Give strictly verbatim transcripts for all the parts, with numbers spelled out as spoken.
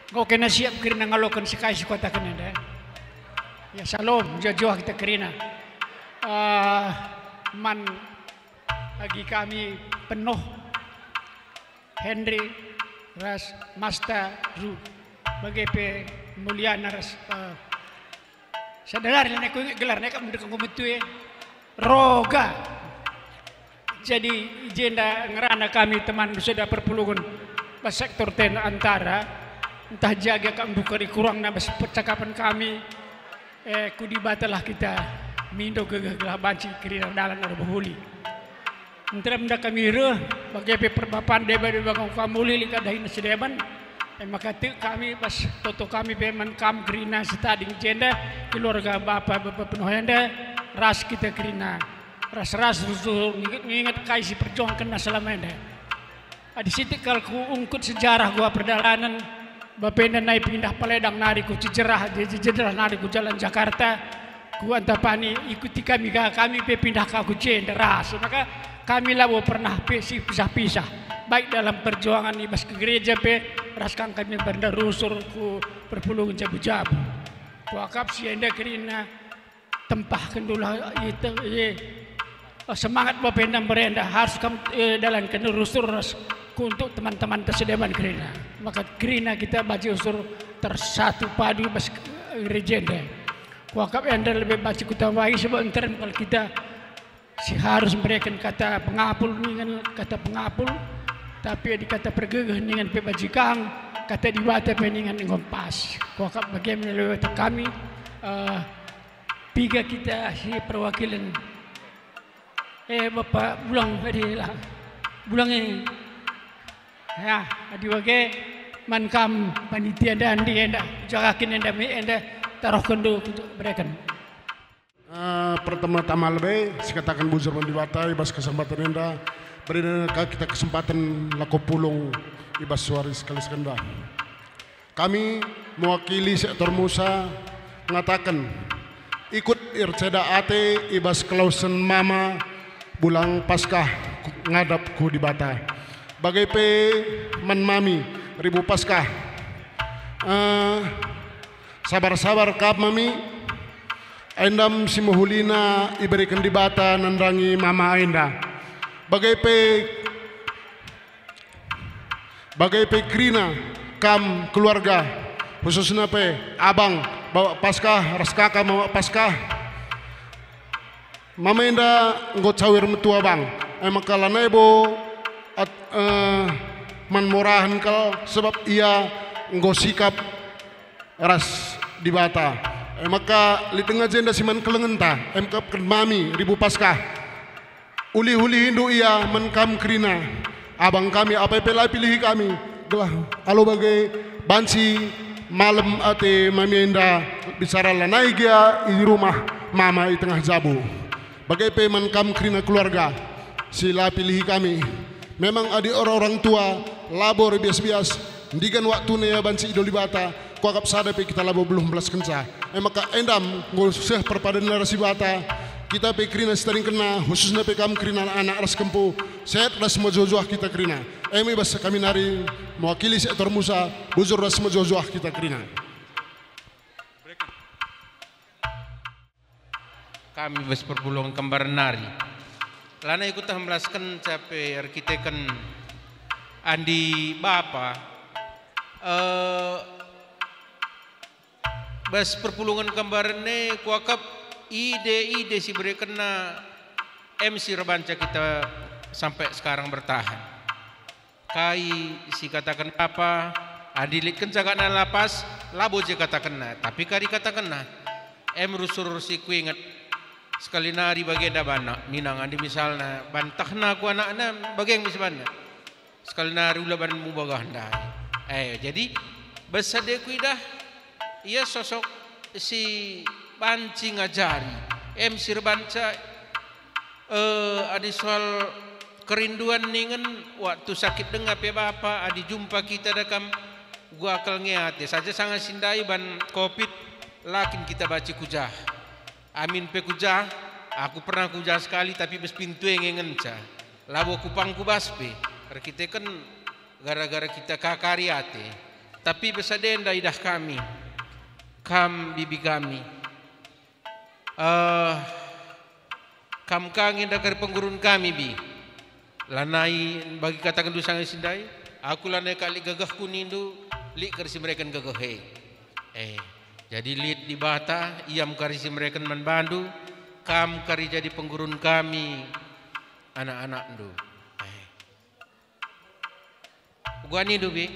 Enggo kena siap kerina ngaloken sekai si kuataken enda. Ya, salom, juah-juah kita kerina. Eh, man agi kami penuh Henry ras Masta Ru, bage pe Mulyana ras, eh, sada nari lanai kuinget gelarna, kap mendekah kumetue. Roga. Jadi, i jenda ngerana kami teman sada perpulungen bas sektor ten antara, ntah jaga kap mbuka dikurangna bas percakapan kami, eh, ku Dibatalah kita mindo gegeh gelah banci kerina dalan ermehuli. Nterem nda kami reh, bage pe perbapan deba-deba enggo kam mulih lit dahin si deban. E maka tek kami bas toto kami pe man kam kerina si tading jenda, keluarga bapa, bapa penuh enda, ras kita kerina. Ras-ras rusur nginget-nginget kai si perjuangkenna selama enda. Adi sitik kal kuungkut sejarah gua perdalanen, bapa enda nai pindah Paledang nari ku Cijerah, je Cijerah nari ku Jalan Jakarta, ku Antapani, ikuti kami ka, kami pe pindah ka ku jenda ras. Maka kami labo pernah pe sipisah-pisah, baik dalam perjuangan i bas ke gereja pe, ras kang kami bernda rusur ku perpulungen jabu-jabu. Kuakap si enda kerina tempahkenndulah ite, eh, semangat bapa enda merenda harus kam, eh, dalanken rusur ras ku untuk teman-teman ta si deban kerina. Maka kerina kita banci usur tersatu padu bas, eh, gereja enda. Kuakap enda lebe banci kutambahi sebab nterem kal kita si harus mereken kata pengapul ningen kata pengapul, tapi adi kata pergegeh ningen pe bajikang, kata Dibata pe ningen enggo pas. Kuakap bage me lebe kami, eh, piga kita si perwakilen. Eh, Bapa, bulang adi lah. Bulang e. Ya, adi bage man kam panitia enda, enda, jagakin enda, me enda, taruhkenndu untuk bereken. Eh, pertama-tama lebe, sikataken bujur man Dibata i bas kesempatan enda, berina ka kita kesempatan lako pulung i bas suari sekali sekenda. Kami mewakili sektor Musa ngataken, ikut erceda ate i bas kelawesen mama bulang Paskah ngadap ku Dibata. Bage pe man mami ribu Paskah. Eh, sabar-sabar kap mami, endam si mehulina ibereken Dibata nandangi mama enda. Bage pe Bage pe kerina kam keluarga, khususna pe abang bawa Paskah ras kaka bawa Paskah. Mama enda enggo cawir metua bang, e maka lanai bo at-, eh, man morahen kal sebab ia enggo sikap ras Dibata. E maka lit denga jenda si man kelengenta, e maka ken mami ribu Paskah. Ulih-ulihindu ia man kam kerina, abang kami apai pe la ipilihi kami, gelah alu bage banci malem ate mami enda bicara lanai gia i rumah mama i tengah jabu. Bage pe man kam kerina keluarga si la pilihi kami. Memang adi orang-orang tua labo erbias-bias, ndigan waktuna ia banci idol Dibata, kuakap sada pe kita labo beluh mbelaskenca. E maka endam enggo seh perpadanna ras Dibata, kita pe kerina si tadingkenna, khususna pe kam kerina anak-anak ras kempu, sehat ras mejuah-juah kita kerina. E me bas kami nari mewakili sektor Musa, bujur ras mejuah-juah kita kerina. Kami bas perpulungen Kembaren nari. Lanai kutah mbelaskenca pe erkiteken Andi Bapa, eh, bas perpulungen Kembaren e kuakap ide-ide si berekenna em si erbanca kita sampai sekarang bertahan. Kai si kataken bapa, adi lit kenca gakna la pas, labo je katakenna, tapi kari katakenna. Em rusur si kuinget, sekali nari bagenda banna, nina ngandi misalna, bantahna ku anakna, bageng mis banna. Sekali nari ula banmu bagah ndai. Eh, jadi, bas ade kuidah, ia sosok si banci ngajari, em si erbanca, eh, adi soal kerinduan ningen waktu sakit denga pe bapa, adi jumpa kita dakam, gua kal nge ate saja sanga si ndai ban covid, la kin kita banci ku jah. Amin pe ku jah, aku pernah ku jah sekali tapi bas pintu e nge ngenca. Labo ku pang ku bas pe, erkiteken gara-gara kita kakari ate. Tapi besa denda idah kami, kam bibi kami. Eh, kam ka nge enda kari penggurun kami, Bi. Lanai bagi katakenndu sanga si ndai, aku lanai kak lit gegehku nindu, lit kari si mereken gegeh e. Eh, jadi lit Dibata, Ia me kari si mereken man bandu, kam kari jadi penggurun kami, anak-anakndu. Eh. Uga nindu, Bi?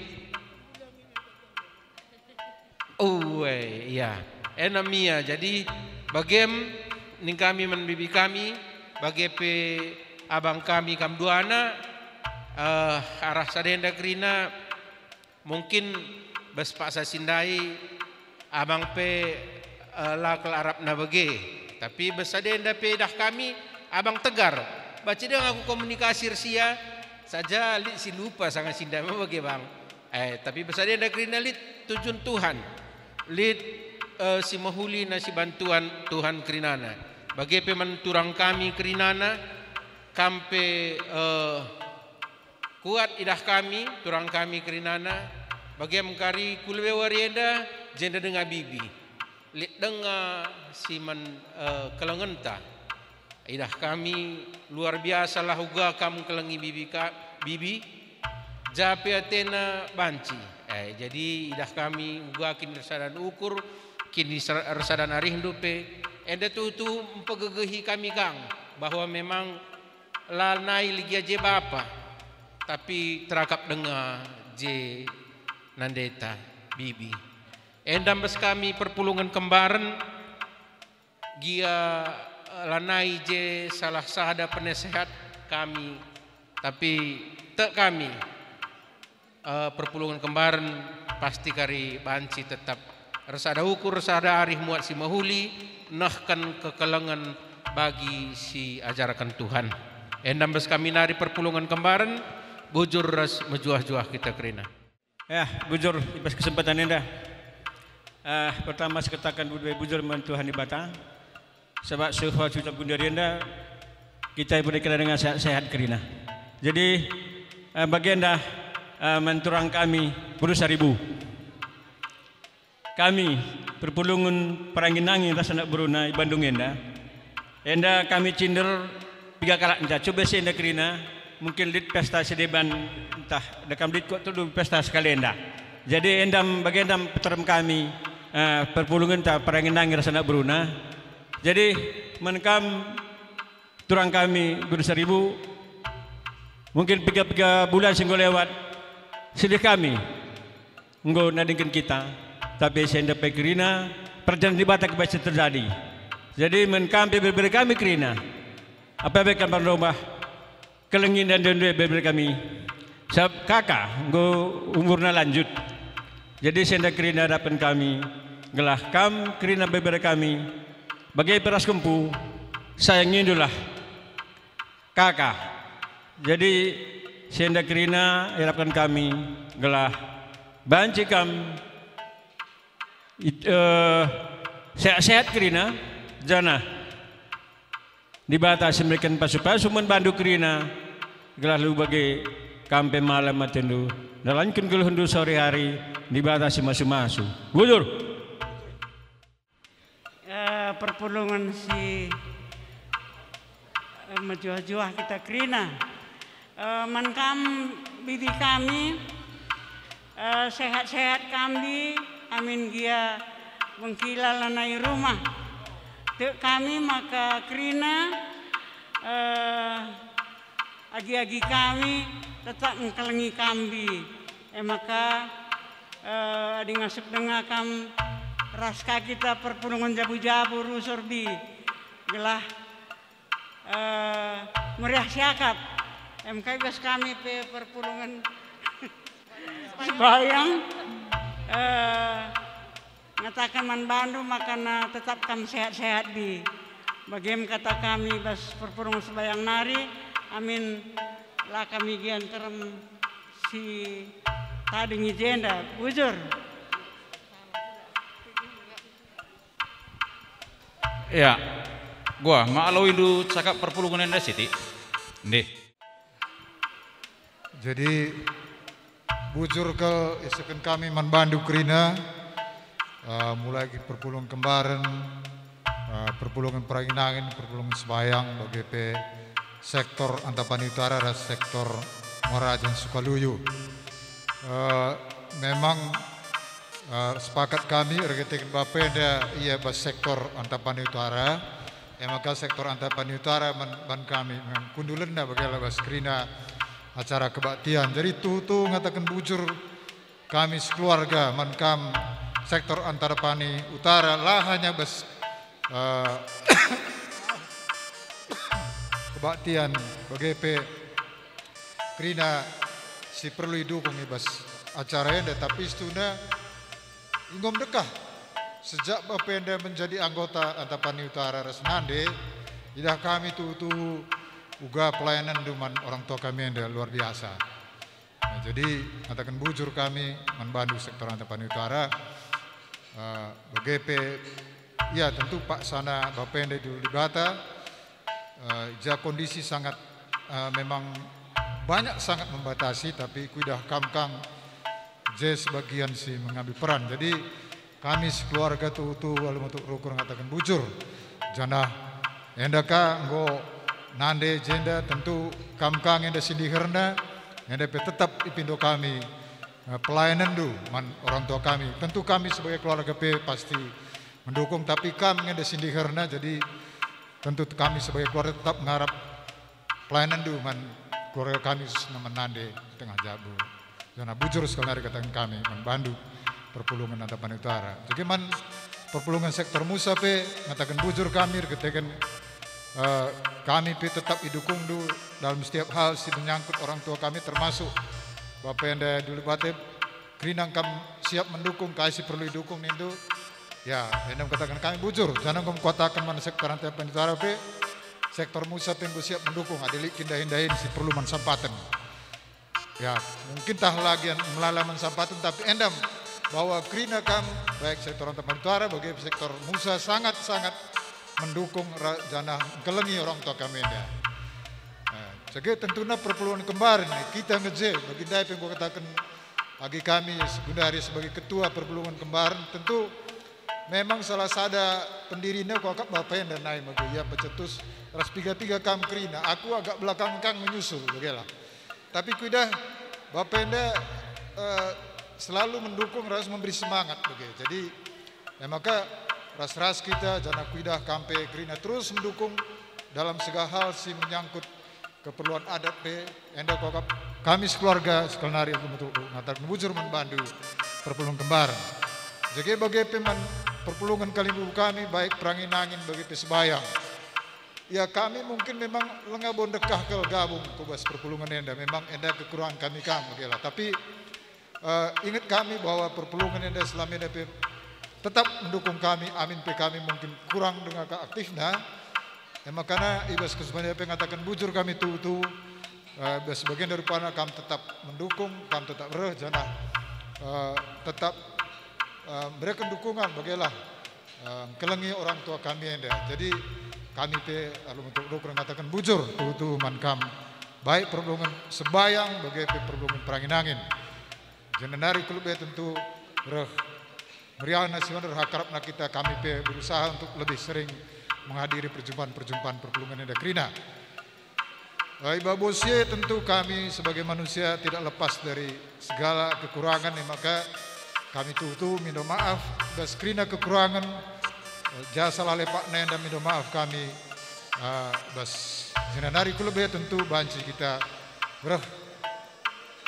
Ue, iya. Ena mia. Jadi, bagem ning kami man bibi kami, bage pe abang kami kam duana, eh, arah sadenda kerina, mungkin bas paksa si ndai, abang pe, eh, la kal arapna bage. Tapi bas sadenda pe idah kami, abang tegar. Banci denga aku komunikasi ras ia, saja lit si lupa sanga si ndai me bage, Bang. Eh, tapi bas sadenda kerina lit tujun Tuhan. Lit, eh, si mehuli na si bantuan Tuhan kerinana. Bage pe man turang kami kerinana, kam pe, eh, kuat idah kami, turang kami kerinana, bagem kari ku lebe wari enda, jenda denga bibi. Lit denga si man, eh, kelengenta. Idah kami luar biasa lah uga kam kelengi bibi ka, bibi, ja pe atena banci. Eh, jadi idah kami uga kin ersadan ukur, kin ersa-, ersadan arihndu pe, enda tuhu-tuhu mpegegehi kami kang, bahwa memang lanai lit gia je bapa, tapi terakap denga je nandeta bibi. Enda mbas kami perpulungen kembaren, gia, eh, lanai je salah sada penasehat kami, tapi tek kami, eh, perpulungen kembaren pasti kari banci tetap ersada ukur, ersada arih muat si mehuli, nehken kekelengen bagi si ajarken Tuhan. Enda mbas kami nari perpulungen kembaren, bujur ras mejuah-juah kita kerina. Ya, bujur i bas kesempatan enda. Eh, pertama, sekataken bujur man Tuhan Dibata. Sabap seh ucap gundari enda, kita ibereken dengan sehat-sehat kerina. Jadi, eh, bagenda, eh, man turang kami, Guru Saribu. Kami, perpulungen Perangi-nangi ras anak beruna i Bandung enda, enda kami cinder piga kalak nca, coba si enda kerina, mungkin lit pesta si deban, ntah dekam lit kok tudu pesta sekali enda. Jadi endam, bagenda peterem kami, eh, perpulungenta Perangi-nangi ras anak beruna. Jadi, man kam turang kami Guru Saribu, mungkin piga-piga bulan si enggo lewat, silih kami enggo nadingken kita, tapi si enda pe kerina, perjalanen Dibata kebasi terjadi. Jadi, man kam pe bere-bere kami kerina, apa pe kam erlomba, kelengi enda ndu-ndu bere-bere kami. Sabap kaka enggo umurna lanjut. Jadi, si enda kerina dapen kami, gelah kam kerina bere-bere kami, bage pe ras kempu, sayangindulah kaka. Jadi, si enda kerina iarapken kami, gelah banci kam it-, eh, sehat-sehat kerina, janah Dibata si mereken pasu-pasu man bandu kerina, gelah labo bage kam pe malem atendu, ndalanken geluhndu sore hari, Dibata si masu-masu. Bujur. Eh, perpulungen si, eh, mejuah-juah kita kerina. Eh, man kam bibi kami, eh, sehat-sehat kam bi, amin gia bengkila lanai rumah. Tek kami maka kerina, eh, agi-agi kami tetap engkelengi kam bi. E maka, eh, adi ngasup denga kam ras ka kita perpulungen jabu-jabu rusur bi. Gelah, eh, meriah siakap. Em kai bas kami pe perpulungen sembahyang, eh, ngataken man bandu maka na tetap kam sehat-sehat bi. Bagem kata kami bas perpulungen sembahyang nari, amin la kami gia nterem si tading i jenda. Bujur. Ya, gua, ma aloindu cakap perpulungen enda sitik? Ndih. Jadi, Bujur kal isehken kami man bandu kerina, eh, mulai perpulungen Kembaren, eh, perpulungen Peranginangin, perpulungen Sebayang, bage pe sektor Antapani Utara ras sektor Muarajan Sukaluyu. Eh, memang, eh, sepakat kami erkiteken bapenda ia bas sektor Antapani Utara, e maka sektor Antapani Utara man, man kami, man kundulenna bage la bas kerina acara kebaktian. Jadi tuhu-tuhu ngataken bujur kami sekeluarga man kam sektor Antapani Utara, la hanya bas, eh, kebaktian, bage pe kerina si perlu idukung i bas acara enda, tapi situhuna enggo mendekah. Sejak bapenda menjadi anggota Antapani Utara ras nande, idah kami tuhu-tuhu uga pelayanenndu man orang tua kami enda luar biasa. Nah, jadi ngataken bujur kami man bandu sektor Antapani Utara, eh, bage pe, ya, tentu paksana bapenda idilo Dibata, eh, ja kondisi sangat, eh, memang banyak sangat membatasi, tapi kuidah kam kang je sebagian si mengambil peran. Jadi kami sekeluarga tuhu-tuhu alu metuk rukun ngataken bujur. Janah enda ka enggo nande jenda, tentu kam kang enda sindiherna, enda pe tetap ipindo kami, eh, pelayanenndu man orang tua kami. Tentu kami sebagai keluarga pe pasti mendukung, tapi kam enda sindiherna, jadi tentu kami sebagai keluarga tetap ngarap pelayanenndu man keluarga kami, khususna man nande i tengah jabu. Janah bujur sekali nari kataken kami man bandu perpulungen Antapani Utara. Jadi man perpulungen sektor Musa pe ngataken bujur kami erkiteken, eh, kami pe tetap idukungndu dalam setiap hal si menyangkut orang tua kami, termasuk bapenda idilo Dibata kerina kam siap mendukung kai si perlu idukung nindu. Ya, enda kataken kami bujur, janah enggo kuataken man sektor Antapani Utara pe, sektor Musa pe enggo siap mendukung adi lit kin dahin-dahin si perlu man Sampaten. Ya, mungkin tah la gia melala man Sampaten, tapi enda bahwa kerina kam, baik sektor Antapani Utara bagi sektor Musa sangat-sangat mendukung ra-, janah ngkelengi orang tua kami enda. Eh, jadi tentuna perpulungen Kembaren kita nge je, bagi ndai pe enggo kataken agi kami sebenari sebagai ketua perpulungen Kembaren, tentu memang salah sada pendirina kuakap bapenda nai mage ia pecetus ras piga-piga kam kerina. Aku agak belakang kang menyusul, bage la. Tapi kuidah bapenda, eh, selalu mendukung ras memberi semangat, bage. Jadi, e maka ras-ras kita janah kuidah kam pe kerina terus mendukung dalam segala hal si menyangkut keperluan adat pe, enda kuakap kami sekeluarga sekali nari aku metuk ngataken bujur man bandu perpulungen Kembaren. Jadi bage pe man perpulungen kalimbubu kami, baik Peranginangin bage pe Sebayang. Ya, kami mungkin memang langa bo ndekah kal gabung ku bas perpulungen enda, memang enda kekurangan kami kang, bage la. Tapi Eh, inget kami bahwa perpulungen enda selama enda pe tetap mendukung kami, amin pe kami mungkin kurang denga ka aktifna. E makana i bas kesempatan enda pe ngataken bujur kami tuhu-tuhu, eh, bas bagian daripada kam tetap mendukung, kam tetap reh, janah, eh, tetap, eh, mereken dukungan, bage la. Eh, ngkelengi orang tua kami enda. Jadi, kami pe alu metuk rukun ngataken bujur tuhu-tuhu man kam, baik perpulungen Sebayang bage pe perpulungen Peranginangin. Janah nari ku lebe tentu reh meriahna si wari, reh akrabna kita, kami pe berusaha untuk lebih sering menghadiri perjumpaan-perjumpaan perpulungen enda kerina. Eh, i babo si e tentu kami sebagai manusia tidak lepas dari segala kekurangan, e maka kami tuhu-tuhu mindo maaf bas kerina kekurangan, eh, ja salah lepakna enda mindo maaf kami, eh, bas jenda nari ku lebe tentu banci kita reh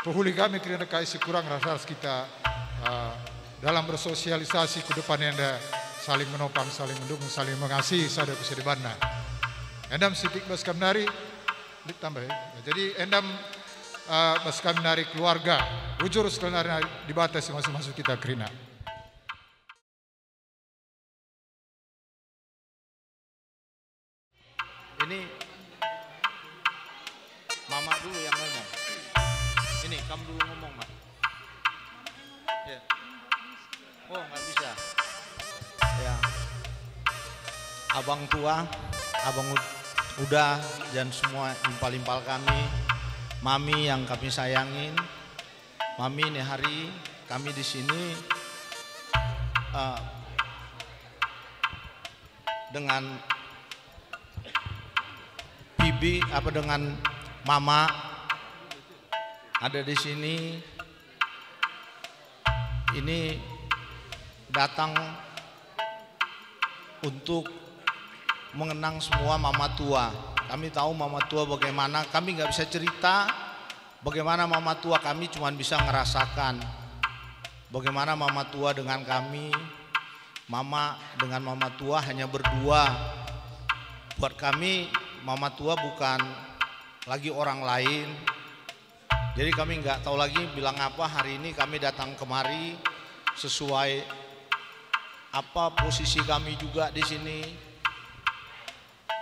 pehuli kami kerina kai si kurang ras-ras kita, eh, dalam bersosialisasi ku depan enda saling menopang, saling mendukung, saling mengasihi sada ku si debanna. Enda me sitik bas kami nari, lit tambah ya. Jadi enda me, eh, bas kami nari keluarga, bujur sekali nari Dibata si masu-masu kita kerina. Ini Mama dulu yang ngomong. Ini kamu dulu ngomong, Mak. Ya. Oh, nggak bisa. Ya. Abang tua, Abang Ud-, Uda, dan semua impal-impal kami, Mami yang kami sayangin, Mami, nih hari kami di sini, eh, dengan Bibi, apa, dengan Mama ada di sini. Ini datang untuk mengenang semua mama tua. Kami tahu mama tua bagaimana, kami nggak bisa cerita bagaimana mama tua, kami cuma bisa ngerasakan bagaimana mama tua dengan kami. Mama dengan mama tua hanya berdua. Buat kami, mama tua bukan lagi orang lain. Jadi kami nggak tahu lagi bilang apa. Hari ini kami datang kemari sesuai apa posisi kami juga di sini.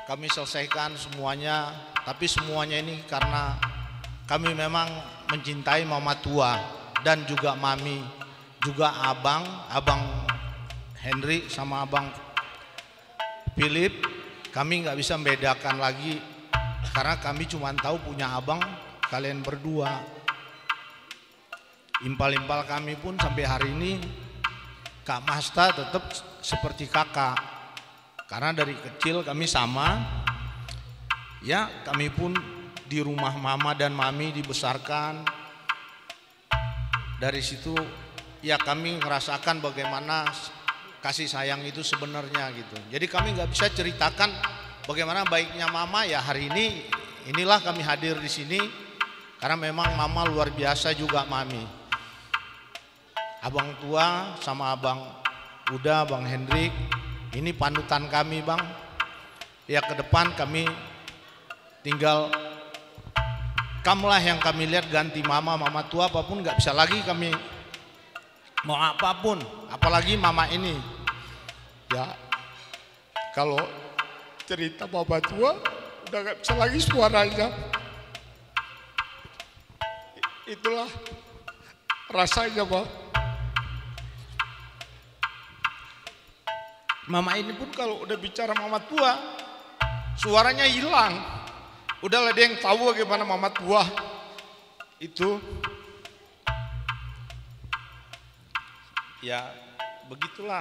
Kami selesaikan semuanya, tapi semuanya ini karena kami memang mencintai mama tua dan juga mami, juga abang, abang Henry sama abang Philip. Kami nggak bisa membedakan lagi karena kami cuma tahu punya abang kalian berdua. Impal-impal kami pun sampai hari ini, Kak Masta tetap seperti kakak. Karena dari kecil kami sama, ya, kami pun di rumah mama dan mami dibesarkan. Dari situ, ya, kami ngerasakan bagaimana kasih sayang itu sebenarnya gitu. Jadi kami nggak bisa ceritakan bagaimana baiknya mama, ya, hari ini, inilah kami hadir di sini. Karena memang mama luar biasa juga, mami. Abang tua sama abang Uda, abang Hendrik, ini panutan kami, bang. Ya, ke depan kami tinggal kamlah yang kami lihat ganti mama, mama tua apapun nggak bisa lagi kami mau apapun, apalagi mama ini. Ya, kalau cerita mama tua udah nggak bisa lagi suaranya. Itulah rasanya, Bang. Mama ini pun kalau udah bicara mama tua, suaranya hilang. Udahlah, dia yang tahu bagaimana mama tua itu. Ya, begitulah,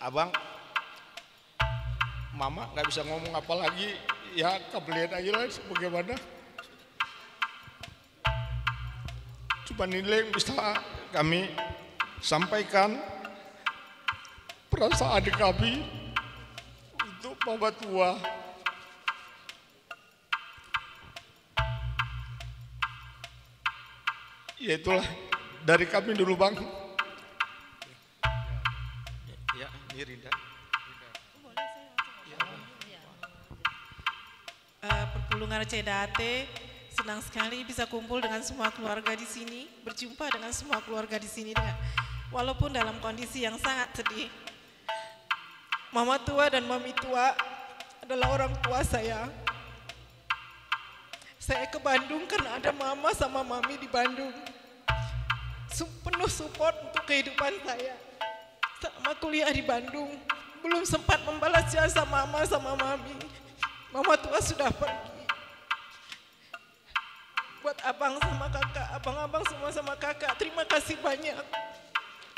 Abang. Mama nggak bisa ngomong apa lagi, ya, kebelian aja lah sebagaimana. Cuma nilai yang bisa kami sampaikan, perasaan kami untuk mama tua. Ya, itulah dari kami dulu, Bang. Ya, ini Rinda. Eh, perpulungan Cedate, senang sekali bisa kumpul dengan semua keluarga di sini, berjumpa dengan semua keluarga di sini dengan, walaupun dalam kondisi yang sangat sedih. Mama tua dan mami tua adalah orang tua saya. Saya ke Bandung karena ada mama sama mami di Bandung. Su-, penuh support untuk kehidupan saya. Selama kuliah di Bandung, belum sempat membalas jasa mama sama mami. Mama tua sudah pergi. Buat abang sama kakak, abang-abang semua sama kakak, terima kasih banyak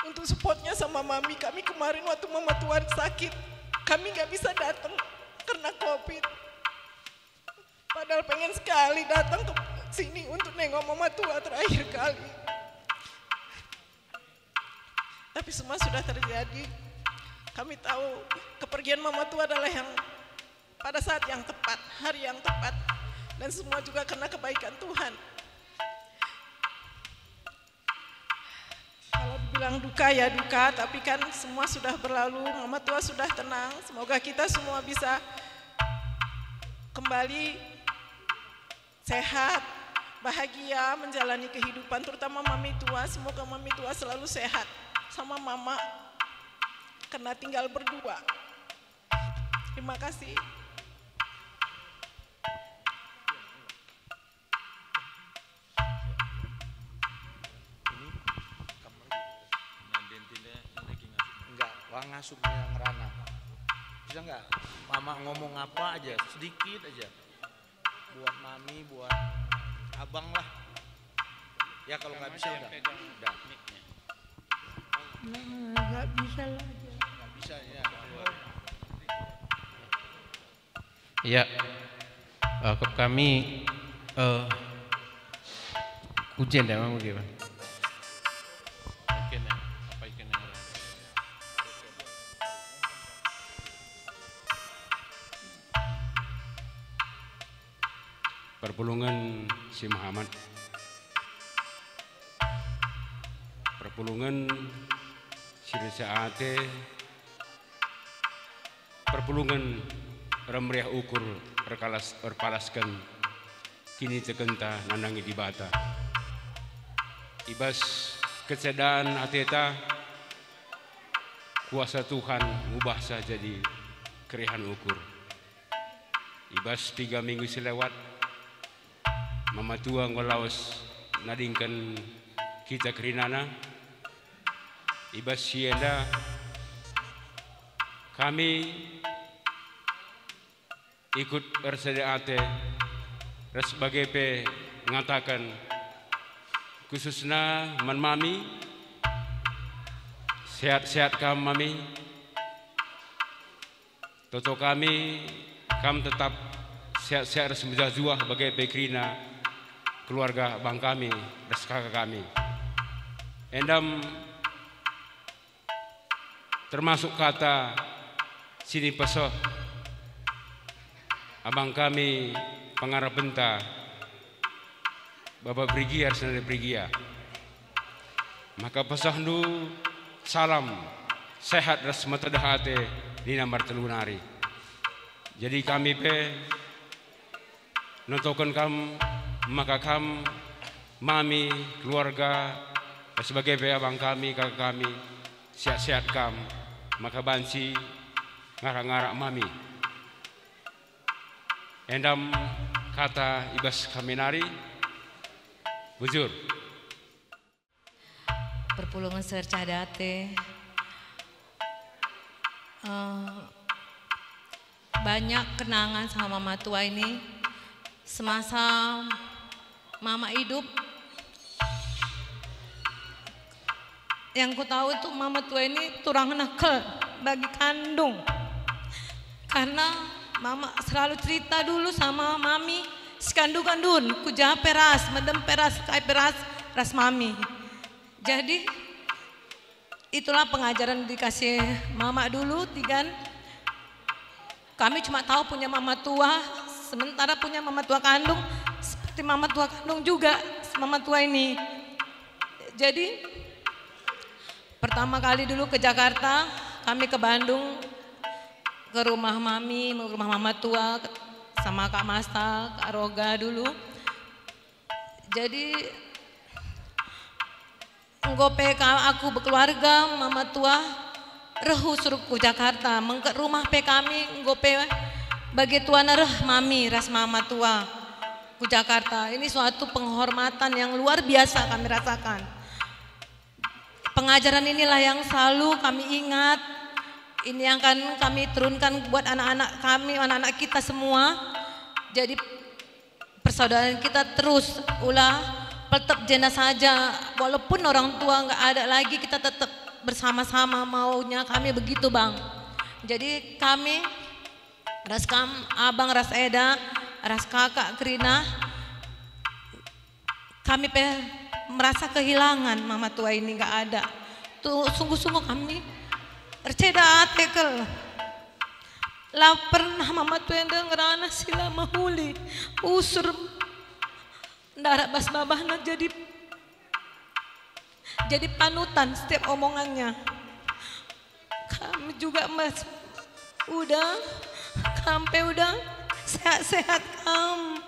untuk supportnya sama mami. Kami kemarin waktu mama tua sakit, kami nggak bisa datang karena covid. Padahal pengen sekali datang ke sini untuk nengok mama tua terakhir kali. Tapi semua sudah terjadi. Kami tahu kepergian mama tua adalah yang pada saat yang tepat, hari yang tepat, dan semua juga karena kebaikan Tuhan. Kalau dibilang duka, ya duka, tapi kan semua sudah berlalu, mama tua sudah tenang. Semoga kita semua bisa kembali sehat, bahagia menjalani kehidupan, terutama mami tua. Semoga mami tua selalu sehat sama mama, karena tinggal berdua. Terima kasih. Ini kamar. Enggak, wah, ngasup yang ngerana. Bisa nggak mama ngomong apa aja, sedikit aja? Buat mami, buat abang lah. Ya, kalau nggak bisa udah. Udah. Nah, nggak bisa lagi. Nggak bisa, ya. Ya, eh, kami, eh, ujian deh, Mang, gitu. Oke, nih. Apa ikan yang Perpulungen si mehamat. Perpulungen si rese ate. Perpulungen reh meriah ukur erkalas, erpalasken kinitekenta nandangi Dibata. I bas kecedan ateta, kuasa Tuhan ngubahsa jadi keriahen ukur. I bas piga minggu si lewat, Mama Tua enggo lawes nadingken kita kerinana. I bas si enda kami ikut ersada ate ras bage pe ngataken khususna man Mami, sehat-sehat kam Mami. Toto kami, kam tetap sehat-sehat ras mejuah-juah bage pe kerina keluarga abang kami ras kaka kami. Enda me termasuk kata si nipeseh abang kami pengarapenta Bapa Brigia ras Nande Brigia. Maka pesehndu salam sehat ras metedeh ate nina martelu nari. Jadi kami pe notoken kam maka kam, Mami, keluarga, ras bage pe abang kami, kaka kami, sehat-sehat kam, maka banci ngarak-ngarak Mami. Enda me kata i bas kami nari, bujur. Perpulungen si ercada ate. Eh, banyak kenangan sama Mama Tua ini. Semasa Mama hidup, yang ku tahu itu Mama Tua ini turang nekel bagi kandung. Karena Mama selalu cerita dulu sama Mami, si kandungan dun, ku ja pe ras, medem pe ras, kai pe ras, ras Mami. Jadi, itulah pengajaran dikasih Mama dulu, Tigan. Kami cuma tahu punya Mama Tua, sementara punya Mama Tua kandung, seperti Mama Tua kandung juga, Mama Tua ini. Jadi, pertama kali dulu ke Jakarta, kami ke Bandung, ke rumah Mami, rumah Mama Tua, sama Kak Masta, Kak Roga dulu. Jadi, enggo pe ka-, aku bekeluarga, Mama Tua reh usur ku Jakarta. Mengket rumah pe kami, enggo pe bage tuana reh Mami ras Mama Tua ku Jakarta. Ini suatu penghormatan yang luar biasa kami rasakan. Pengajaran inilah yang selalu kami ingat. Ini yang akan kami turunkan buat anak-anak kami, anak-anak kita semua. Jadi, persaudaraan kita terus, ula peltep jenda saja. Walaupun orang tua nggak ada lagi, kita tetap bersama-sama, maunya kami begitu, Bang. Jadi, kami ras kam, abang ras eda, ras kakak kerina, kami pe merasa kehilangan Mama Tua ini nggak ada. Tuh, sungguh-sungguh kami erceda ate kal. La pernah Mama Tua enda ngerana si la mehuli. Usur ndarat bas babahna jadi, jadi panutan setiap omongannya. Kam juga, Mas. Udah, kam pe udah sehat-sehat kam.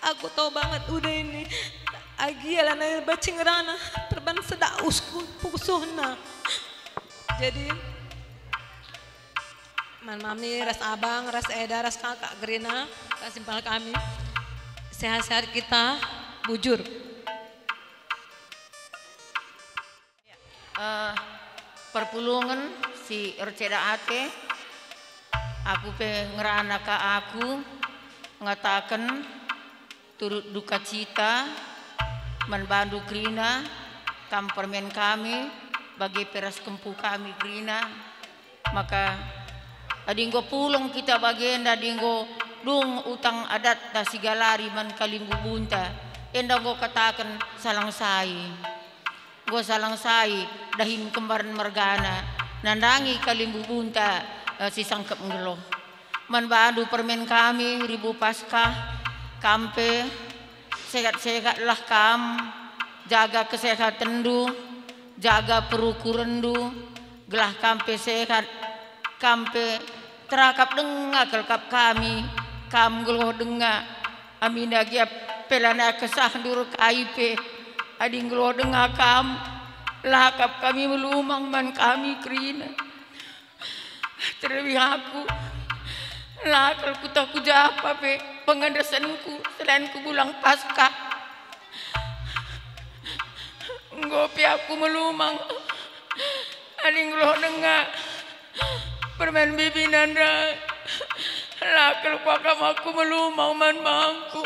Aku tau banget udah ini. Agia lanai banci ngerana perban sedak usku pusuhna. Jadi, man Mami, ras Abang, ras Eda, ras Kakak Gerina, ras simpal kami. Sehat-sehat kita, bujur. Eh, perpulungen si erceda ate, aku pe ngerana ka aku ngataken Turut dukacita man bandu kerina, kam permen kami, bage pe ras kempu kami kerina, maka adi enggo pulung kita bagenda, adi enggo dung utang adatta sigalari man kalimbubunta, enda enggo kataken salang sai. Enggo salang sai dahin kembaran mergana, nandangi kalimbubunta, eh, si sangkep nggeluh. Man bandu permen kami, Ribu Paskah, kam pe, sehat-sehatlah kam, jaga kesehatenndu, jaga perukurenndu, gelah kam pe sehat, kam pe terakap denga kal kap kami, kam nggeluh denga, aminna gia pe lanai kesahndu erkai pe, adi nggeluh denga kam, la kap kami melumang man kami kerina. Terlebih aku, la kal kuta ku japa pe pengendesenku selain ku bulang Paskah. Enggo pe aku melumang, adi nggeluh denga permen bibina ndai. La kal kuakap aku melumang man bangku.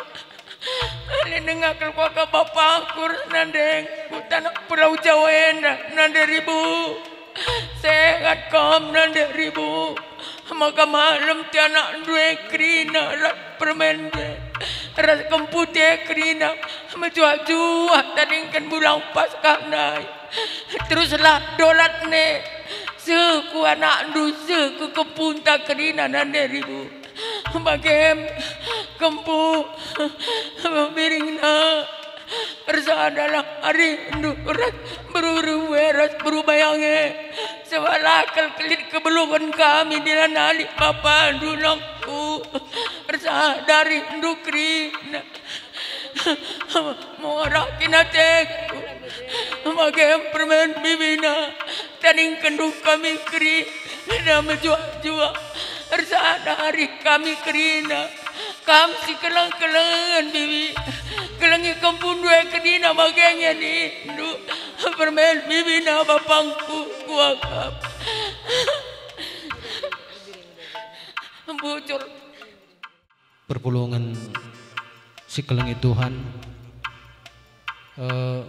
Adi denga kal kuakap bapangku ras nandengku taneh Pulau Jawa enda, nande Ribu. Sehat kam, nande Ribu. Maka malem ti anakndu e kerina ras permenndu e, ras kempundu e kerina, mejuah-juah tadingken bulang Paskah ndai. Teruslah dolat ne, seh ku anakndu, seh ku kempunta kerina, nande Ribu. Bagem kempu biringna. Ersadalah arindu ras beru-beru e ras beru bayang e. Sebab la kal lit kebeluhen kami dilanali bapandu nangku. Ersada arindu kerina. Mora kin ateku. Bagem permen bibina. Tadingkenndu kami kerina mejuah-juah. Ersada arih kami kerina. Kam si keleng-kelengen, bibi. Kelengi kempundu e kerina bage nge nindu. Permen bibina bapangku kuakap. Bujur. Perpulungen si kelengi Tuhan. Eh,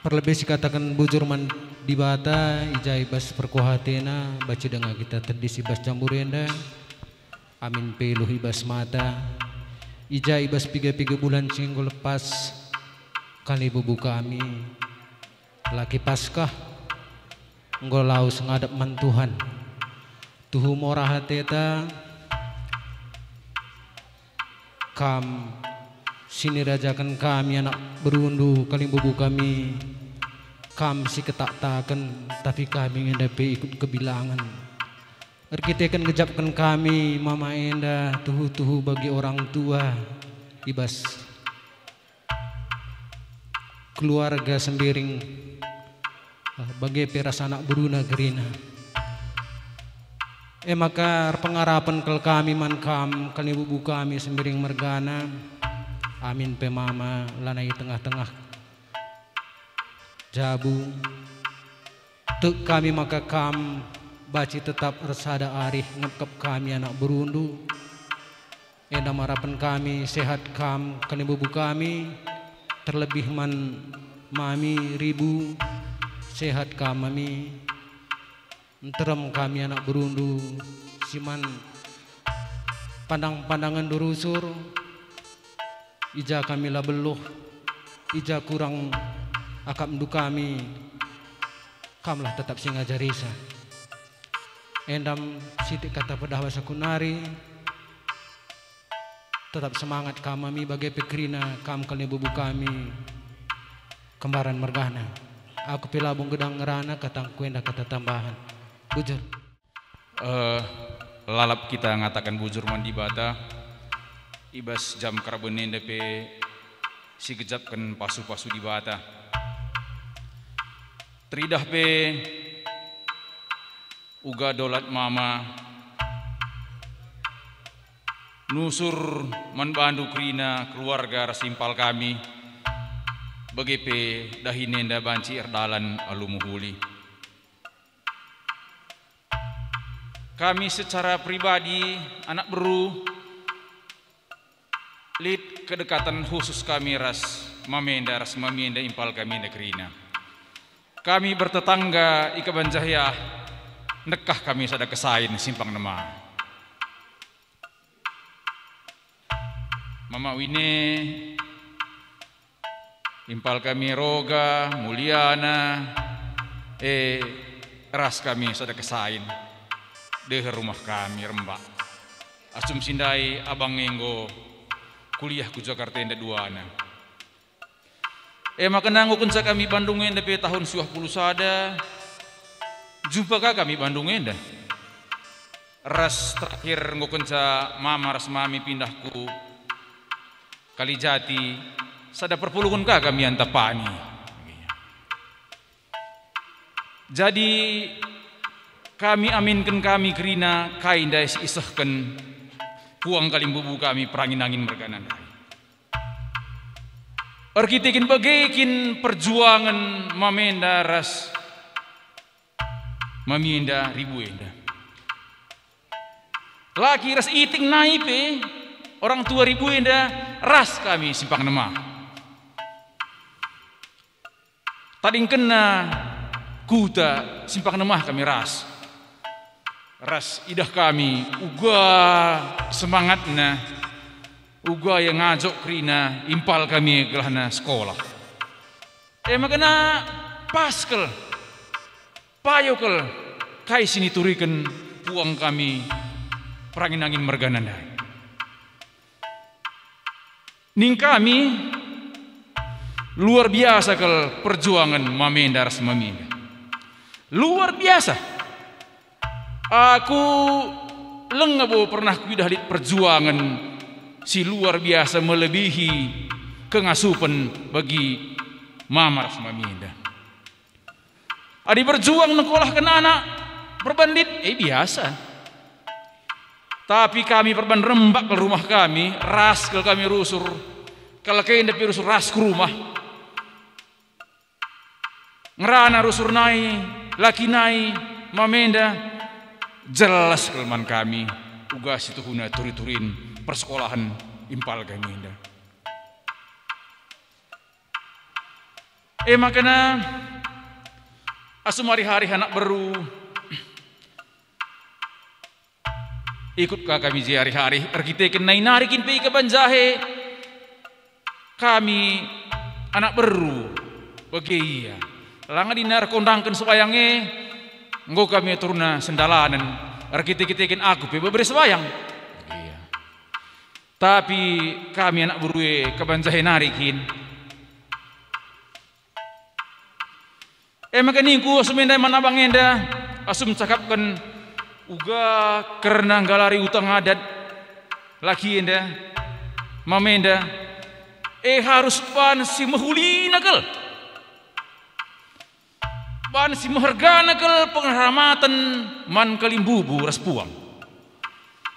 perlebe sikataken bujur man Dibata, i ja i bas perkuah ateNa, banci denga kita tedis i bas jambur enda, amin pe iluh i bas mata, i ja i bas piga-piga bulan si enggo lepas, kalibubu kami, laki Paskah, enggo lawes ngadap man Tuhan. Tuhu mora ateta, Kam si nirajaken kami anak berundu, kalimbubu kami, Kam si ketaktaken, tapi kami enda pe ikut kebilangen. Erkiteken ngejapken kami mama enda tuhu-tuhu bagi orang tua i bas keluarga Sembiring, eh, bage pe ras anak beruna kerina. E maka erpengarapen kal kami man Kam, kalimbubu kami Sembiring mergana, amin pe mama lanai i tengah-tengah jabu. Tek kami maka Kam banci tetap ersada arih ngepkep kami anak berundu. Enda marapen kami, sehat Kam, kalimbubu kami, terlebih man Mami Ribu, sehat Kam, Mami. Nterem kami anak berundu, si man pandang-pandangenndu rusur, i ja kami la beluh, i ja kurang akapndu kami, Kamlah tetap si ngajarisa. Endam sitik kata pedah bas aku nari, tetap semangat Kam, Mami, bage pe kerina Kam kalimbubu kami, kembaran mergana. Aku pe labo nggedang ngerana katangku enda kata tambahan. Bujur. Eh, lalap kita ngataken bujur man Dibata, i bas jam keraben enda pe sigejapken pasu-pasu Dibata. Teridah pe uga dolat mama nusur man bandu kerina keluarga ras impal kami, bage pe dahin enda banci erdalan alu mehuli. Kami secara pribadi, anak beru, lit kedekatan khusus kami ras mamenda ras mamienda impal kami enda kerina. Kami bertetangga i Kabanjahia, nekah kami sada kesain Simpang Nema. Mama Wine, impal kami Roga, Muliana, e, ras kami sada kesain deher rumah kami Rembak. Asum si ndai abang enggo kuliah ku Jakarta enda duana. E maka nanggo kenca kami Bandung enda pe tahun siwah puluh sada, jumpa ka kami Bandung enda. Ras terakhir enggo kenca mama ras mami pindah ku Kalijati, sada perpulungen ka kami Antapani. Jadi, kami aminken kami kerina kai ndai si isehken puang kalimbubu kami perangin-angin mergana ndai. Erkiteken bage kin perjuangen mamenda ras mamienda ribu enda. Laki ras iting nai pe orang tua ribu enda ras kami Simpang Nema. Tadingkenna kuta Simpang Nema kami ras. Ras idah kami uga semangatna, uga ia ngajok kerina impal kami gelahna sekolah. E maka na pas kal, payo kal kai si nituriken puang kami perangin-angin mergana ndai. Ning kami, luar biasa kal perjuangen mamenda ras mamienda. Luar biasa. Aku langa bo pernah kuidah lit perjuangen si luar biasa melebihi kengasupen bagi mama ras mamienda. Adi berjuang nekolahken anak perban lit, eh, biasa. Tapi kami perban Rembak kal rumah kami, ras kal kami rusur, kalak enda pe rusur ras ku rumah. Ngerana rusur nai, laki nai, mamenda, jelas kal man kami, uga si tuhuna turi-turin persekolahen impal kami enda. E maka na, asum arih-arih anak beru, ikut ka kami je arih-arih, erkiteken nai nari kin pe i Kabanjahe kami anak beru, bage ia. Langa dina erkondangken sembayang e, enggo kami aturna sendalanen, erkite-kiteken aku pe bebere sembayang. Bage ia. Tapi kami anak beru e Kabanjahe nari kin. E maka ningku asum enda man abang enda, asum cakapken uga kerna nggalari utang adat laki enda, mama enda, e harus ban si mehulina kal. Ban si mehergana kal penghormaten man kalimbubu ras puang.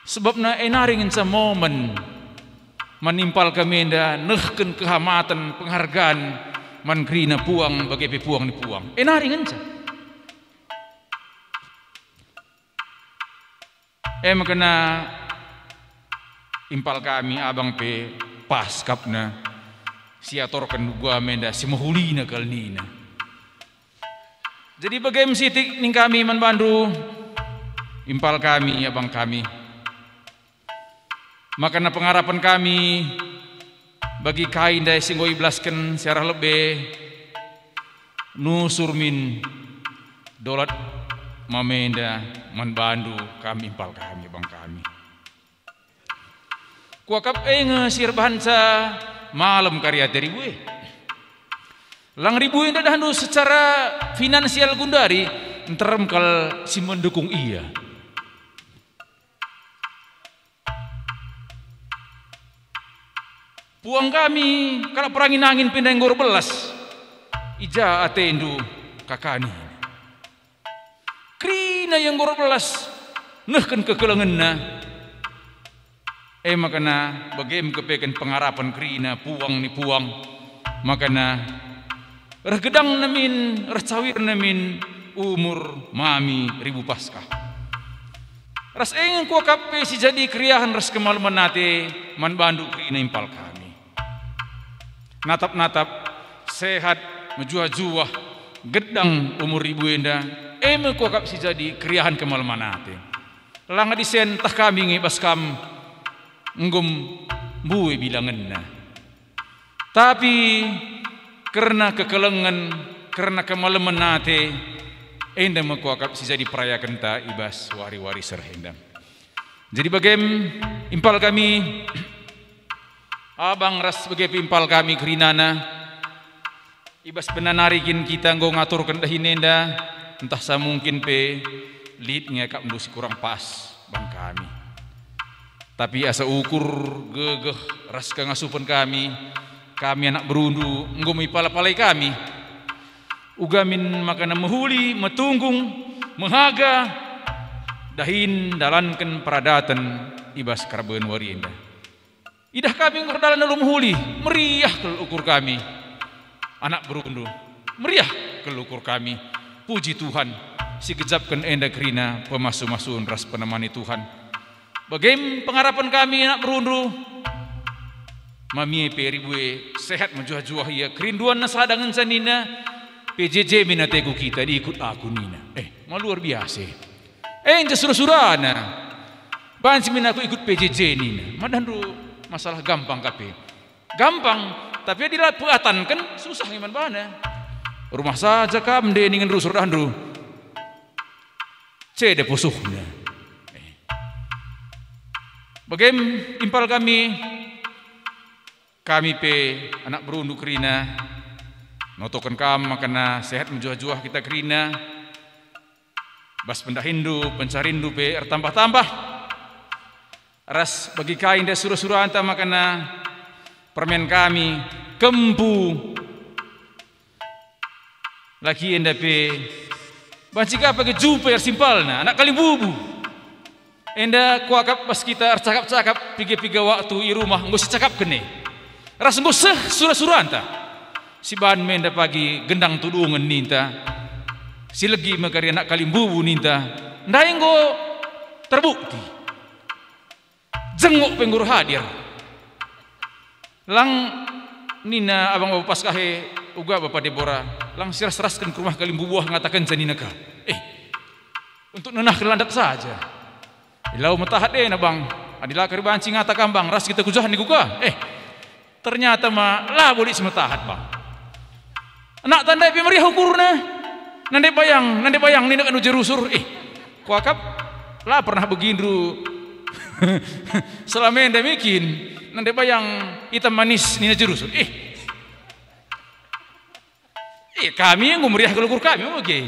Sebabna e nari ngenca momen man impal kami enda nehken kehamaten penghargaan man kerina puang bage pe puang ni puang. E nari ngenca. E maka na impal kami abang pe pas kap na si atorken uga menda si mehulina kal nina. Jadi bage me sitik ning kami man bandu, impal kami, abang kami. Maka na pengarapen kami bagi kai ndai si enggo ibelasken si arah lebe, nusur min dolat mama enda man bandu kami impal kami, abang kami. Kuakap e nge si erbahanca malem kari ate ribu e. Lang ribu e ndahndu secara finansial gundari nterem kal si mendukung ia. Puang kami, kalak perangin-angin pe ndai enggo erbelas. I ja atendu kakani? Kerina ia enggo erbelas, nehken kekelengenna. E maka na bage me kepeken pengarapen kerina puang ni puang. Maka na reh gedangna min, reh cawirna min umur mami ribu Paskah. Ras e nge kuakap pe si jadi keriahen ras kemalemen ate man bandu kerina impal kami. natap-natap, sehat, mejuah-juah, gedang umur ibu enda, e me kuakap si jadi keriahen kemalemen ate. Langa disen tah kami nge bas kam enggo mbue bilangenna. Tapi kerna kekelengen, kerna kemalemen ate, enda me kuakap si jadi perayakenta i bas wari-wari seh enda. Jadi bagem impal kami, abang ras bage pe impal kami kerinana, i bas bena nari kin kita enggo ngaturken dahin enda, ntah sa mungkin pe lit nge akapndu si kurang pas bang kami. Tapi asa ukur, gegeh, ras kengasupen kami, kami anak berundu enggo me ipala-palai kami. Uga min makana mehuli, metunggung, mehaga, dahin ndalanken peradaten i bas karaben wari enda. Idah kami enggo erdalan alu mehuli, meriah kal ukur kami. Anak berundu, meriah kal ukur kami. Puji Tuhan, si gejapken enda kerina pemasu-masun ras penemani Tuhan. Bagem pengarapen kami anak berundu, mamie pe ribue sehat mejuah-juah ia, kerinduanna sada ngenca nina, "P J J min ateku kita, diikut aku," nina. Eh, ma luar biasa. Eh, nja sura-surana. Banci min aku ikut P J J nina. Madahndu masalah gampang kape. Gampang, tapi adi la peatanken, susah nge man bana. Rumah saja kam nde ningen rusur dahndu. Ceda pusuhna. Eh. Bagem impal kami, kami pe anak berundu kerina, notoken kam makana sehat mejuah-juah kita kerina, bas pendahinndu, pencarinndu pe ertambah-tambah. Ras bagi kai enda sura-suranta makana permen kami kempu. Laki enda pe banci ka pagi jumpa ersimpalna, anak kalimbubu. Enda kuakap bas kita ercakap-cakap piga-piga waktu i rumah enggo sicakapken e. Ras enggo seh sura-suranta. Si ban me enda pagi gendang tudungen ninta. Si legi me kari anak kalimbubu ninta. Ndai enggo terbukti. Jenguk pe enggo hadir. Lang nina abang bapa Paskah e, uga bapa Debora, lang siras-rasken ku rumah kalimbubu ngatakenca nina ka. Eh, untuk nenahken landak saja. Ilau metahat dena bang, adi la kari banci ngata kam bang, ras kita kujahan niku ka. Eh, ternyata ma labo lit si metahat bang. Anak tandai pe meriah ukurna. Nande bayang, nande bayang nina kanu jerusur. Eh, kuakap la pernah begindu. Selama enda mikin. Nande bayang itam manis nina jerusur. Eh. Eh, kami enggo meriah kal ukur kami oge.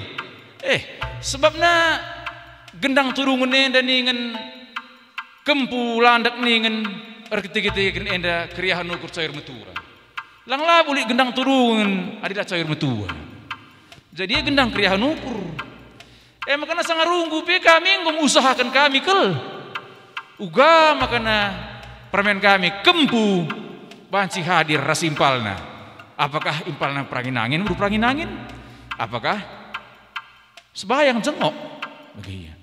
Eh, sebabna gendang tudungen enda ningen kempu landak ningen erkiteken enda keriahen ukur cair metua. Lang labo lit gendang tudungen adi la cair metua. Jadi gendang keriahen ukur. E makana sanga runggu pe kami enggo mengusahaken kami kal. Uga makana permen kami kempu banci hadir ras impalna. Apakah impalna perangin angin, beru perangin angin? Apakah sebayang jengok? Bagi ia.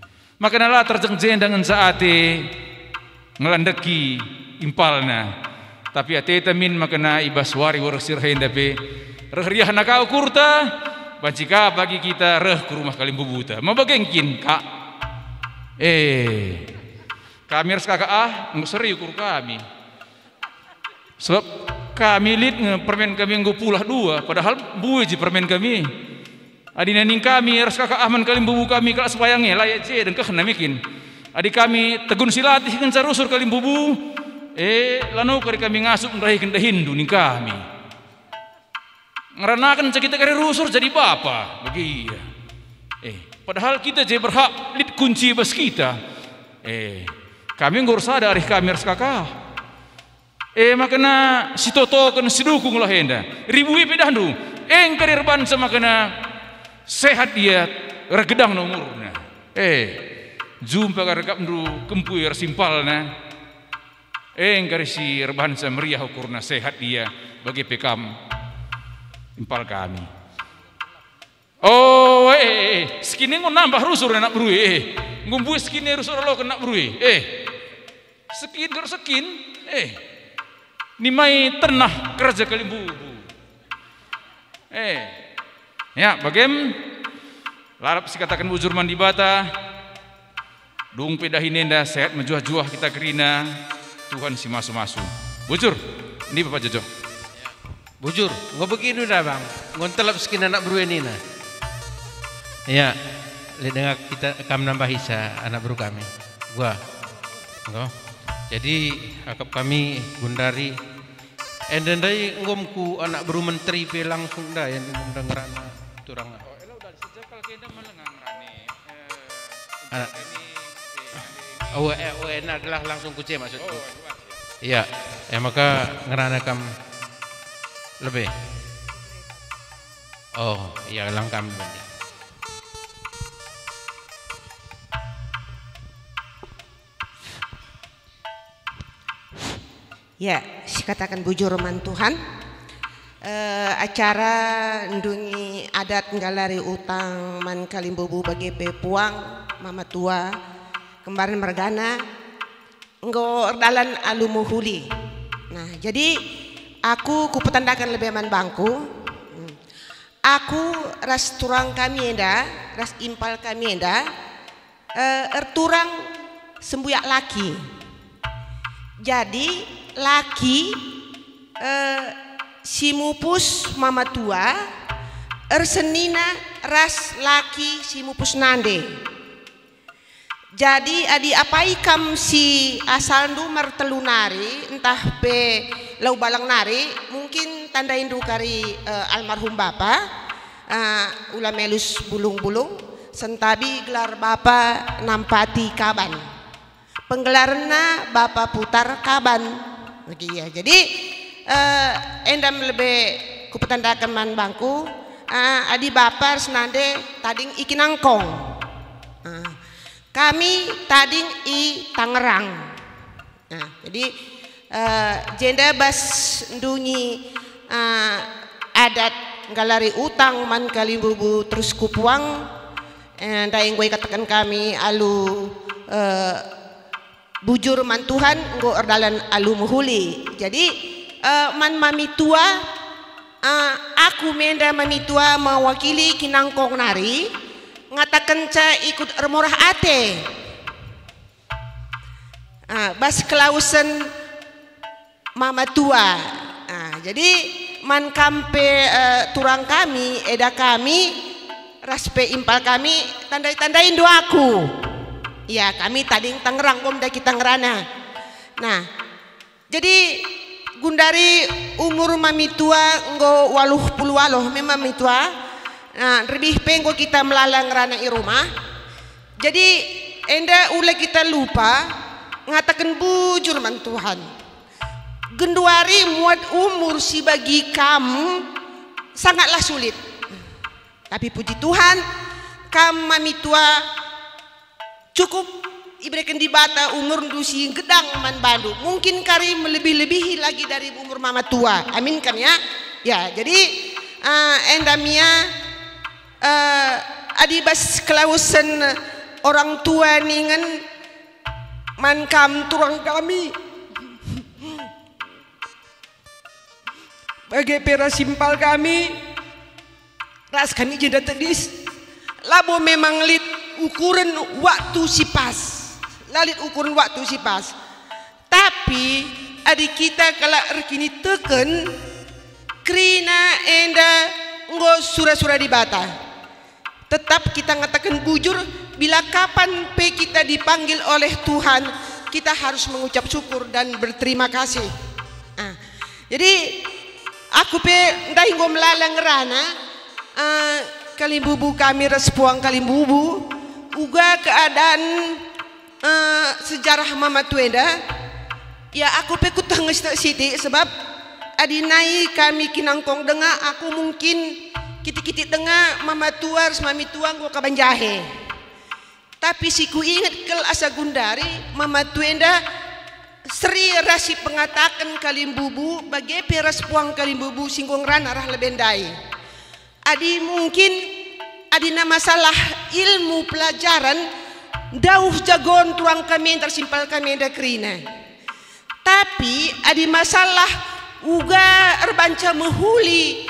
Makana la terjeng-jenda ngenca ate ngelandeki impalna. Tapi ateta min makana i bas wari-wari si reh enda pe reh riahna ka ukurta, banci ka pagi kita reh ku rumah kalimbubuta. Ma bage nggin, Kak? Eh, kami ras Kakak ah, enggo seri ukur kami. Sebab kami lit nge permen kami enggo pulah dua, padahal mbue ji permen kami. Adi naning kami ras Kakak ah man kalimbubu kami kalak sembayang e, la ia je dengkehna mikin. Adi kami tegun si latih kenca rusur kalimbubu, eh, lano kari kami ngasup ndahiken dahinndu ning kami. Ngeranaken ca kita kari rusur jadi bapa, bagi ia. Eh, padahal kita je berhak lit kunci bas kita. Eh, kami enggo ersada arih kami ras Kakak. E makana sitotoken, sidukunglah enda. Ribue pe dahndu, engkari erbanca makana sehat ia, ergedangna umurna. E, jumpa kari akapndu kempu ersimpalna. Engkari si erbanca meriah ukurna sehat ia, bage pe kam impal kami. Oh, eh, eh, eh, sekin enggo nambah rusur anak beru, eh. Enggo mbue sekin rusur aloken anak beru, eh. Sekin, gero sekin, eh. Nimai tenah kerja kalimbubu. Eh, ya, bagem lalap sikataken bujur man Dibata. Dung pe dahin enda sehat mejuah-juah kita kerina, Tuhan si masu-masu. Bujur, ini Bapak Jojo. Bujur, enggo begindu enda, Bang. Enggo ntelep si kin anak beru e nina. Ya, lit denga kita kam nambahi sa anak beru kami. Gua. Enggo. Jadi, akap kami gundari, enda ndai enggo ku anak beru menteri pe langsung ndai, enda ngerana turang. Anak. Oh, eh, oh, ena adalah langsung ku je maksudku. Iya, eh, maka ngerana kam lebe. Oh, iya, lang kam berarti. Ya, sikataken bujur man Tuhan. Eh, acara ndungi adat nggalari utang man kalimbubu bage pe puang, mama tua, kembar mergana, enggo erdalan alu mehuli. Nah, jadi aku kupetandaken lebe man bangku. Hmm. Aku ras turang kami enda, ras impal kami enda, eh, erturang sembuyak laki. Jadi, laki, eh, si mupus mama tua, ersenina ras laki si mupus nande. Jadi, adi apai kam si asalndu mertelu nari, ntah pe lau balang nari, mungkin tandaindu kari, eh, almarhum bapa, eh, Ula Melus Bulung-Bulung, sentabi gelar bapa nampati Kaban. Penggelarenna Bapa Putar Kaban. Bagi ia. Jadi, eh, enda me lebe kupetandaken man bangku, eh, adi bapa ras nande tading i Kinangkong. Eh, kami tading i Tangerang. Nah, jadi, eh, jenda bas ndungi, eh, adat nggalari utang man kalimbubu terus ku puang, eh, ndai enggo ikataken kami alu, eh, bujur man Tuhan enggo erdalan alu mehuli. Jadi, eh, man mami tua, eh, aku me enda mami tua mewakili Kinangkong nari, ngatakenca ikut ermurah ate. Ah, bas kelausen mama tua. Ah, jadi man kam pe, eh, turang kami, eda kami, ras pe impal kami, tandai-tandaindu aku. Ya, kami tading Tangerang, enggo me kita ngerana. Nah, jadi gundari umur mami tua enggo waluh puluh waluh me mami tua. Nah, lebih pe enggo kita melala ngerana i rumah. Jadi, enda ula kita lupa ngataken bujur man Tuhan. Genduari muat umur si bagi kam sangatlah sulit. Tapi puji Tuhan, kam mami tua cukup ibereken Dibata umurndu si gedang man bandu. Mungkin kari melebih-lebihi lagi dari umur mama tua. Amin kan ya? Ya, jadi, eh, enda mia, eh, adi bas kelausen orang tua ningen man kam turang kami. Bage pe ras impal kami, ras kami jenda tedis. Labo memang lit ukuren waktu si pas. La lit ukuren waktu si pas. Tapi, adi kita kalak erkiniteken, kerina enda enggo sura-sura Dibata. Tetap kita ngataken bujur, bila kapan pe kita dipanggil oleh Tuhan, kita harus mengucap syukur dan berterima kasih. Ah, jadi, aku pe ndai enggo melala ngerana, eh, kalimbubu kami ras puang kalimbubu, uga keadaan eh, sejarah mama tua enda, ya, aku pe kueteh nge sitik-sitik, sebab adi nai kami Kinangkong denga, aku mungkin kitik-kitik denga mama tua ras mami tua enggo kaban jahe. Tapi si kuinget kal asa gundari mama tua enda seri ras si pengataken kalimbubu, bage pe ras puang kalimbubu si enggo ngerana reh lebe ndai. Adi mungkin, adina masalah ilmu pelajaran, ndauh jagon turang kami enda, simpal kami enda kerina. Tapi adi masalah uga erbanca mehuli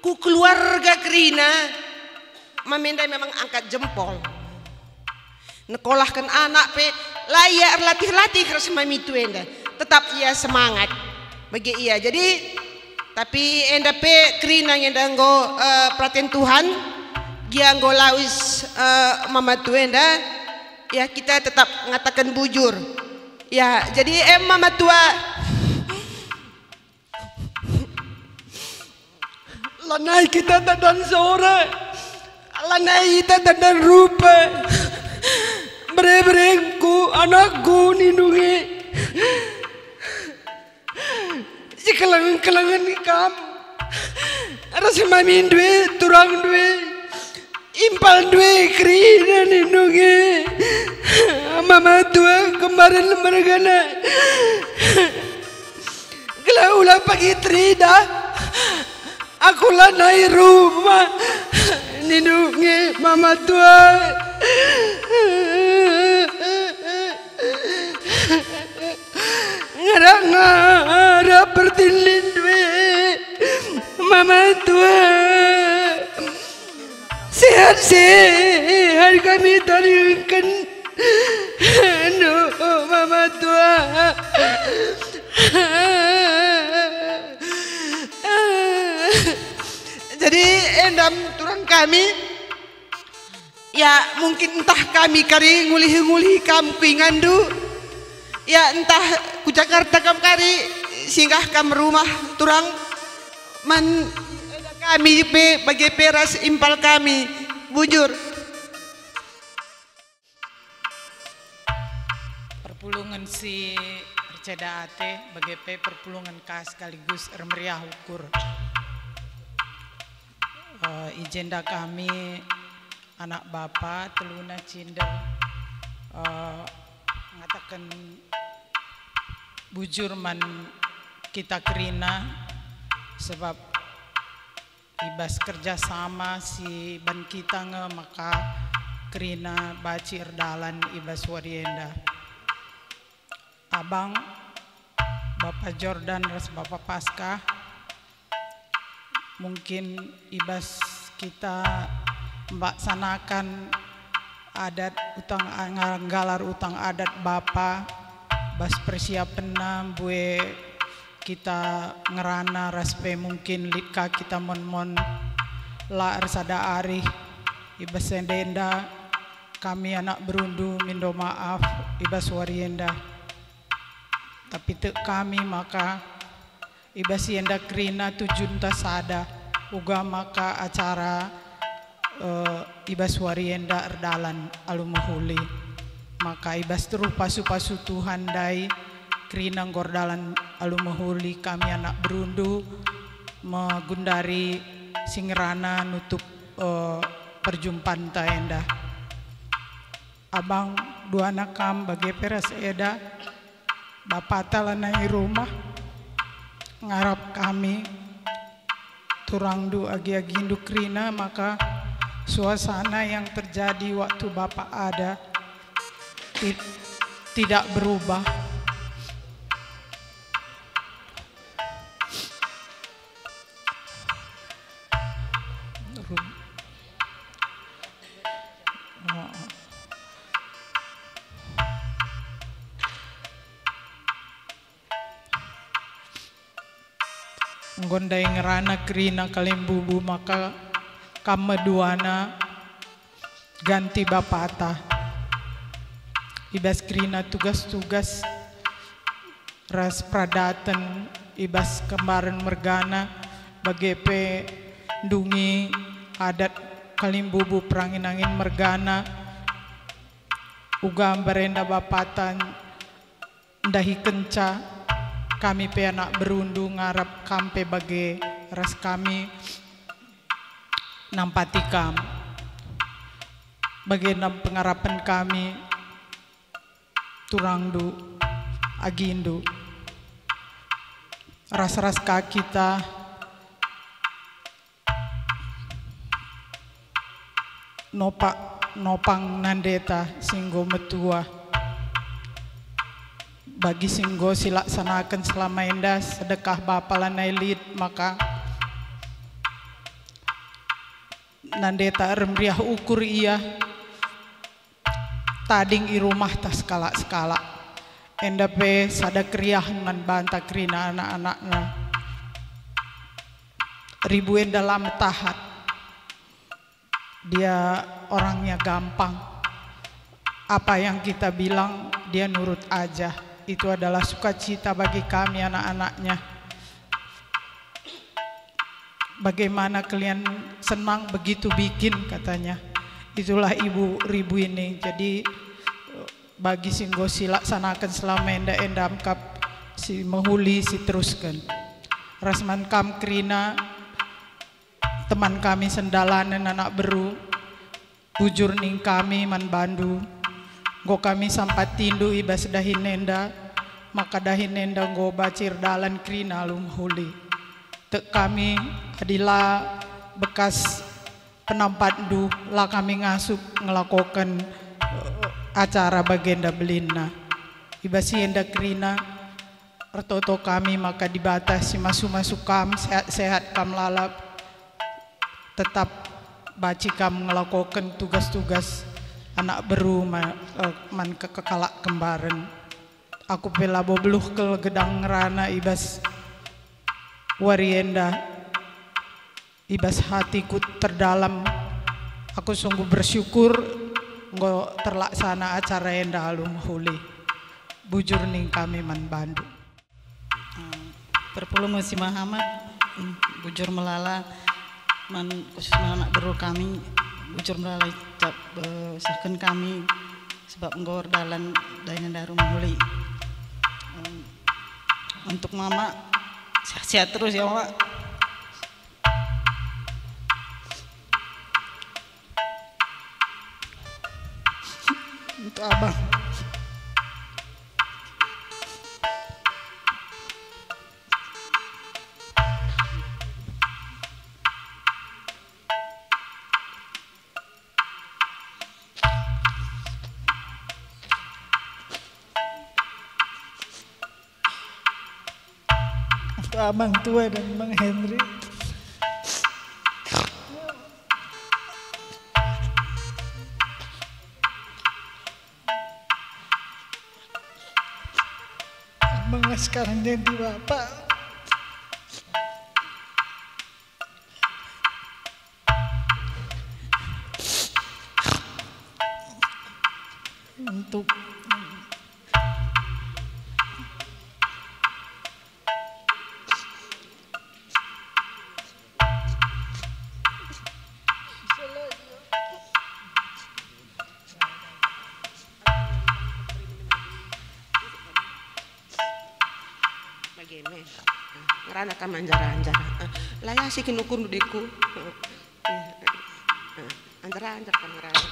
ku keluarga kerina, mami enda memang angkat jempol. Nekolahken anak pe la ia erlatih-latih ras mami tua enda, tetap ia semangat. Bage ia. Jadi, tapi enda pe kerina enda enggo, eh, peraten Tuhan, gia enggo lawes, eh, mama tua enda, ya, kita tetap ngataken bujur. Ya, jadi, eh, mama tua, lanai kita dandan sora, lanai kita dandan rupa. Bere-berengku, anakku, nindu nge. Sikelengen-kelengen kam. Ras mami ndue, turang ndue, impal ndue, kerina nindu nge. Mama tua kemaren mergana. Gelah ula pagi terida. Aku lanai rumah. Nindu nge mama tua. Ngarap-ngarap pertindin ndue mama tua. Sehat-sehat kami tadingken. Aduh, mama tua. Jadi, endam turang kami. Ya, mungkin ntah kami kari ngulihi-ngulihi kam ku inganndu. Ya, ntah ku Jakarta kam kari singgah kam rumah turang man kami pe bage pe ras impal kami. Bujur. Perpulungen si erceda ate, bage pe perpulungen ka sekaligus ermeriah ukur. Eh, i jenda kami anak bapa teluna cinder, eh, ngataken bujur man kita kerina, sebab i bas kerja sama si ban kita nge maka kerina banci erdalan i bas wari enda. Abang, Bapa Jordan ras Bapa Paskah, mungkin i bas kita melaksanakan adat utang, nggalar utang adat bapa, bas persiapenna mbue kita ngerana ras pe mungkin lit ka kita mon-mon la ersada arih. I bas enda-enda kami anak berundu mindo maaf i bas wari enda. Tapi tek kami maka i bas si enda kerina tujunta sada, uga maka acara, eh, i bas wari enda erdalan alu mehuli. Maka i bas teruh pasu-pasu Tuhan ndai kerina enggo erdalan alu mehuli kami anak berundu megundari si ngerana nutup, eh, perjumpanta enda. Abang, duana kam bage pe ras eda, bapata lanai i rumah, ngarap kami turangndu agi-agindu kerina maka suasana yang terjadi waktu bapa ada ti-, tidak berubah. Rum-, oh. Enggo ndai ngerana kerina kalimbubu maka kam me duana ganti bapata. I bas kerina tugas-tugas ras peradaten i bas kembaren mergana, bage pe ndungi adat kalimbubu perangin-angin mergana, uga mbarenda bapata ndahikenca kami pe anak berundu ngarap kam pe bage ras kami nampati kam. Bagenda pengarapen kami, turangndu, agindu. Ras-ras ka kita nopak, nopang nandeta si enggo metua. Bagi si enggo silaksanaken selama enda sedekah bapa lanai lit, maka nandeta ermeriah ukur ia tading i rumahta sekalak-sekalak. Enda pe sada keriahen man banta kerina anak-anakna. Ribu enda la metahat. Dia orangnya gampang. Apa yang kita bilang, dia nurut aja. Itu adalah sukacita bagi kami, anak-anaknya. "Bagaimana kalian senang, begitu bikin," katanya. Itulah ibu Ribu ini. Jadi, bagi si enggo silaksanaken selama enda, enda mekap si mehuli, si terusken. Ras man kam kerina, teman kami sendalanen anak beru, bujur ning kami man bandu. Enggo kami sampatindu i bas dahin enda, maka dahin enda enggo banci erdalan kerina alu mehuli. Tek kami, adi la bekas penampatndu, la kami ngasup ngelakoken, eh, acara bagenda belinna. I bas si enda kerina, ertoto kami maka Dibata si masu-masu kam sehat-sehat kam lalap, tetap banci kam ngelakoken tugas-tugas anak beru ma-, eh, man ke-, kekalak kembaren. Aku pe labo beluh kal gedang ngerana i bas wari enda. I bas hatiku terdalam, aku sungguh bersyukur enggo terlaksana acara enda alu mehuli. Bujur ning kami man bandu. Eh, perpulungen si mehamat, mm, bujur melala man, khusus man anak beru kami, bujur melala icap, eh, sahken kami, sebab enggo erdalan dahin enda alu mehuli. Em, untuk Mama, sehat-sehat terus ya, Mama. Untuk Abang. Untuk Abang Tua dan Bang Henry. Abang lah sekarang jadi bapak. Untuk Bage me. Ngerana kam anjar-anjar. Layasi kin ukurndu, dekku. Anjar-anjar kam ngerana.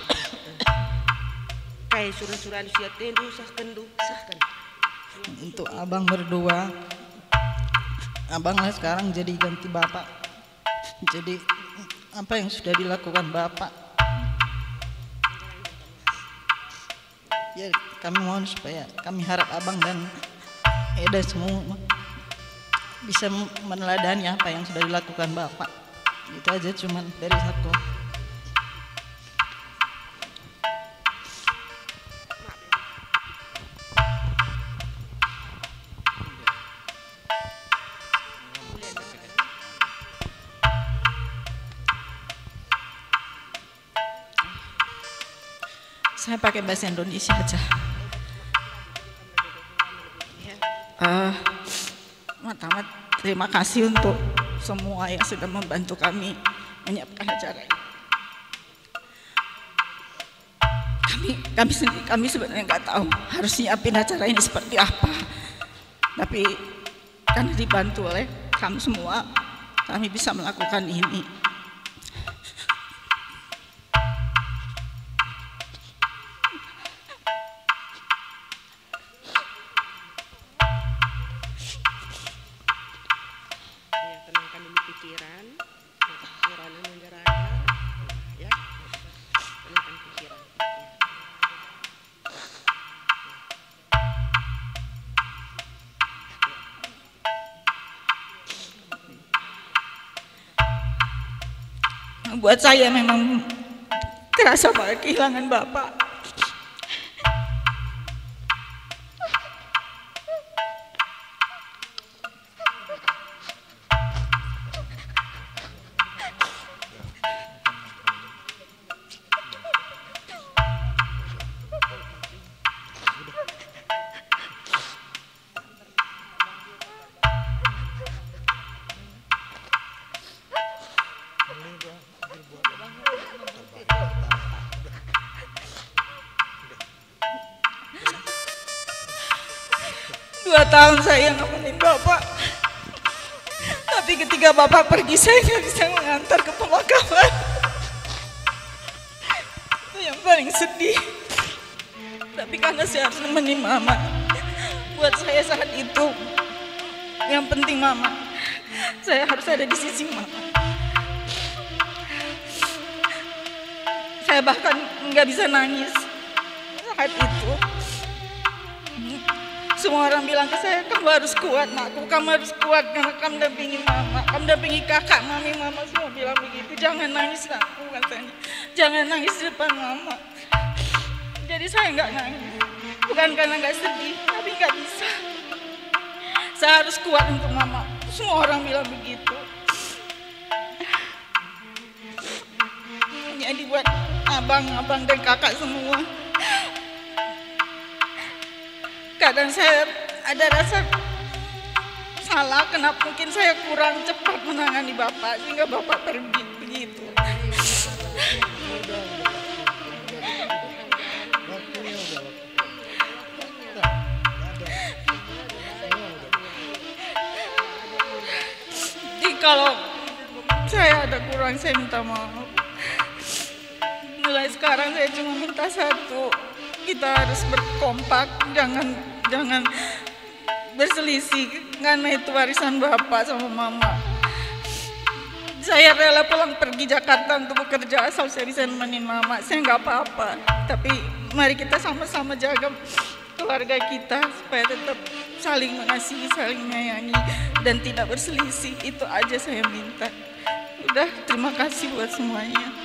Kai sura-surandu si atendu, sahkenndu, sahken. Untuk abang berdua, abanglah sekarang jadi ganti bapak. Jadi, apa yang sudah dilakukan bapak? Ya, kami mohon supaya, kami harap abang dan eda semua bisa meneladani apa yang sudah dilakukan bapak. Itu aja cuman dari aku. Saya pakai bahasa Indonesia aja. Eh, pertama, terima kasih untuk semua yang sudah membantu kami menyiapkan acara ini. Kami, kami sendiri, kami sebenarnya nggak tahu harus nyiapin acara ini seperti apa. Tapi karena dibantu oleh kamu semua, kami bisa melakukan ini. Ya, tenangkan dulu pikiran. Ngerana manjar-anjar. Ya. Tenangkan pikiran. Ya. Ya. Buat saya memang terasa banget kehilangan Bapak. Dua tahun saya nemenin Bapak. Tapi ketika Bapak pergi, saya nggak bisa mengantar ke pemakaman. Itu yang paling sedih. Tapi karena saya harus nemenin Mama. Buat saya saat itu, yang penting Mama. Saya harus ada di sisi Mama. Saya bahkan nggak bisa nangis saat itu. Semua orang bilang ke saya, "Kamu harus kuat, Nakku, kamu harus kuat, karena kamu dampingi Mama, kamu dampingi Kakak, Mami, Mama semua bilang begitu. Jangan nangis, Nakku," katanya. "Jangan nangis di depan Mama." Jadi saya nggak nangis. Bukan karena nggak sedih, tapi nggak bisa. Saya harus kuat untuk Mama. Semua orang bilang begitu. Jadi buat abang, abang dan kakak semua, kadang saya ada rasa salah, kenapa mungkin saya kurang cepat menangani Bapak sehingga Bapak pergi begitu. Jadi kalau saya ada kurang, saya minta maaf. Mulai sekarang saya cuma minta satu, kita harus berkompak, jangan jangan berselisih, karena itu warisan Bapak sama Mama. Saya rela pulang pergi Jakarta untuk bekerja asal saya bisa nemenin Mama. Saya nggak apa-apa, tapi mari kita sama-sama jaga keluarga kita supaya tetap saling mengasihi, saling menyayangi, dan tidak berselisih. Itu aja saya minta. Udah, terima kasih buat semuanya.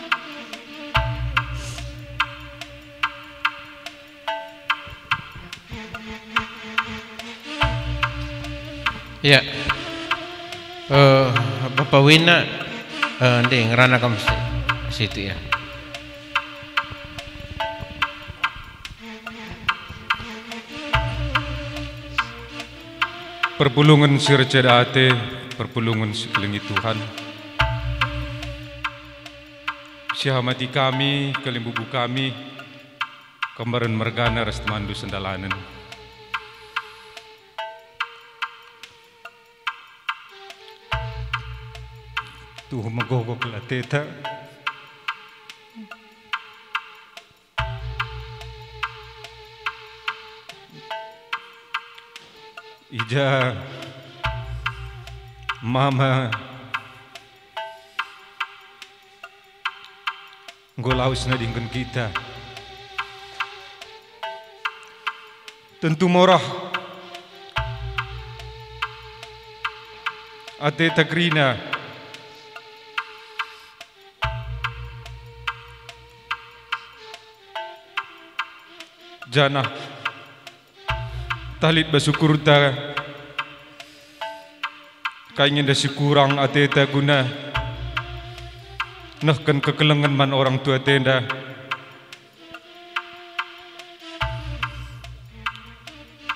Ya. Eh, Bapak Wina, eh, ndi ngerana kam si-, situ ya. Perpulungen si erceda ate, perpulungen si kelengi Tuhan. Si hamati kami, kalimbubu kami, kemeren mergana ras temanndu sendalanen. Tuhu megogo kal ateta. I ja Mama enggo lawes nadingken kita. Tentu morah ateta kerina, janah tah lit bas ukurta kai nge enda si kurang ateta guna nehken kekelengen man orang tua enda.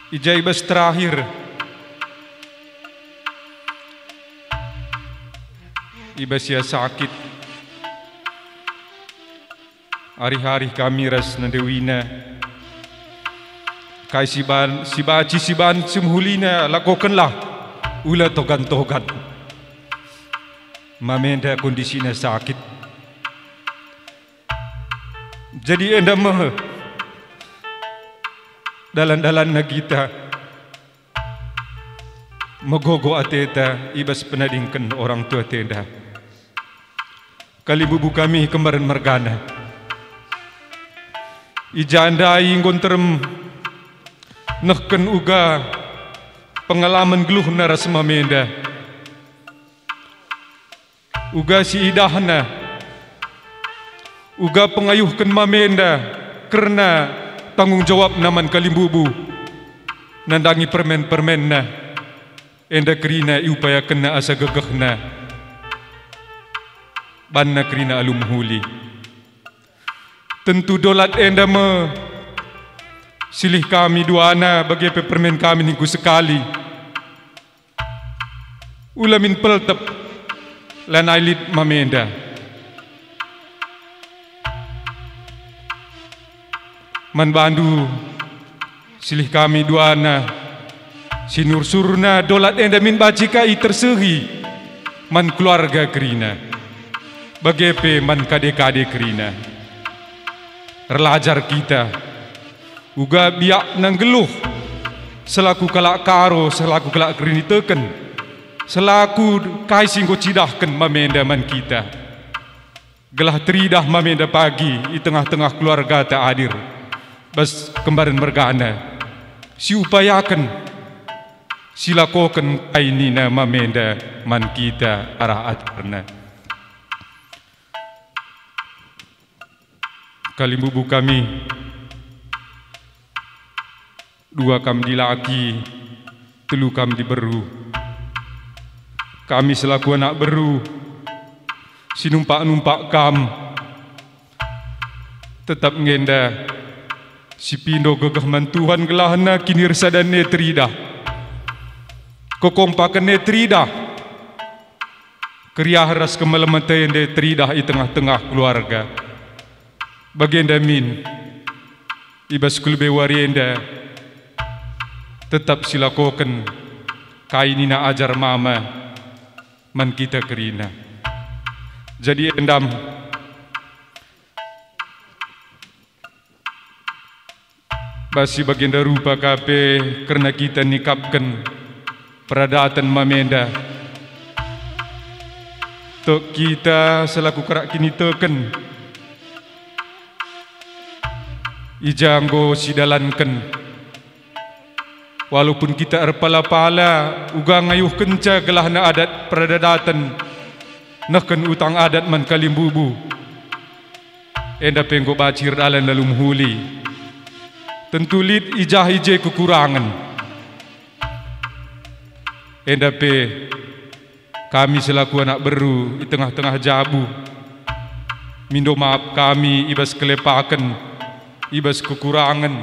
I ja i bas terakhir, i bas ia sakit, arih-arih kami ras nande Wina, kai si ban, si banci si banci mehulina lakokenlah, ula togan-togan. Mama enda kondisina sakit. Jadi enda me dalan-dalanna kita megogo ateta i bas penadingken orang tua enda. Kalimbubu kami kemeren mergana. I ja ndai enggo nterem nehken uga pengalamen geluhna ras mama enda. Uga si idahna Uga pengayuhken mamenda kerna tanggung jawabna man kalimbubu, nandangi permen-permenna, enda kerina iupayakenna asa gegehna, banna kerina alu mehuli. Tentu dolat enda me silih kami duana, bage pe permen kami ningku sekali. Ula min peltep, lanai lit mamenda. Man bandu, silih kami duana, sinursurna dolat enda min banci ka itersehi man keluarga kerina, bage pe man kade-kade kerina. Erlajar kita, uga biakna nggeluh selaku kalak Karo, selaku kalak keriniteken, selaku kai si enggo cidahken mamenda man kita, gelah teridah mamenda pagi i tengah-tengah keluargata adir bas kembaren mergana, siupayaken, silakoken kai nina mamenda man kita arah ajarna. Kalimbubu kami, dua kam dilaki, telu kam diberu. Kami selaku anak beru, sinumpak-numpak kam, tetap ngenda sipindo gegeh man Tuhan gelahna kinirsadan e teridah, kekompaken e teridah, keriahen ras kemalemen enda teridah i tengah-tengah keluarga. Bagenda min, i bas ku lebe wari enda, tetap silakoken kai nina ajar mama man kita kerina. Jadi endam, bas si bagenda rupa ka pe kerna kita nikapken peradaten mamenda. Tek kita selaku kalak kiniteken, i ja enggo sidalanken, walaupun kita erpala-pala uga ngayuhkenca gelahna adat peradaten, nehken utang adat man kalimbubu. Enda pe enggo banci erdalan alu mehuli. Tentu lit i ja i je kekurangen. Enda pe kami selaku anak beru i tengah-tengah jabu, mindo maap kami i bas kelepaken, i bas kekurangen,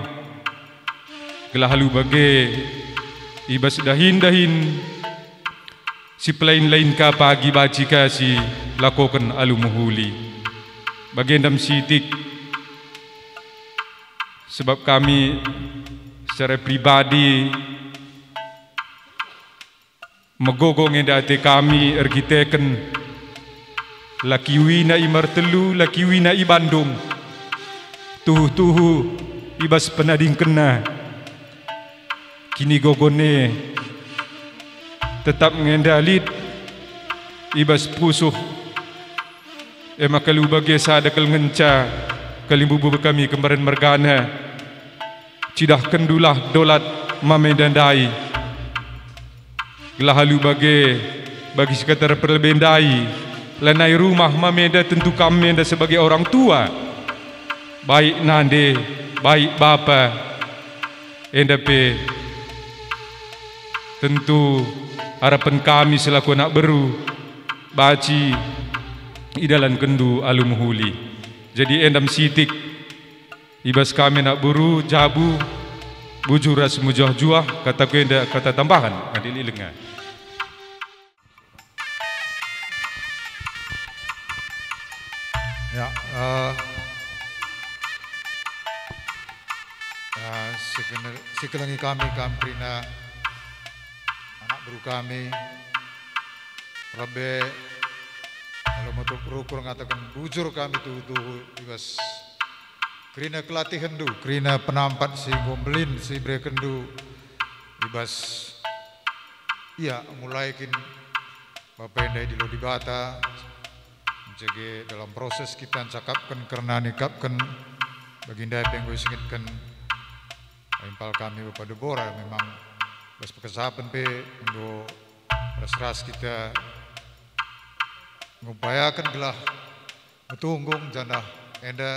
gelah alu bage i bas dahin-dahin si pelain-lain ka pagi banci ka silakoken alu mehuli. Bagenda me sitik, sebab kami secara pribadi megogo nge enda ate kami erkiteken la kiuina i Martelu, la kiuina i Bandung, tuhu-tuhu i bas penadingkenna kinigogon e tetap nge enda lit i bas pusuh. E maka alu bage sada kal ngenca kalimbubu kami kemberen mergana, cidahkendulah dolat mamenda ndai. Gelah alu bage, bagi si kata erperlebe ndai, lanai rumah mamenda tentu kam enda sebagai orang tua, baik nande, baik bapa, enda pe tentu arapen kami selaku anak beru, banci idalankenndu alu mehuli. Jadi enda me sitik i bas kami anak beru, jabu, bujur ras mejuah-juah, kataku enda kata tambahan, adil ilenga. Ya, eh, ya, sikenel-, sikelengi kami, kam kerina anak beru kami, lebe, kalau metuk rukur ngataken bujur kami tuhu-tuhu i bas kerina kelatihenndu, kerina penampat si enggo mbelin si iberekenndu i bas, ya, mulai kin Bapa enda idilo Dibata, mencege dalam proses kita ncakapken kerna nikapken, bagi ndai pe enggo isingetken impal kami Bapa Debora, memang bas pekesapen pe enggo ras-ras kita ngupayaken gelah metunggung janah enda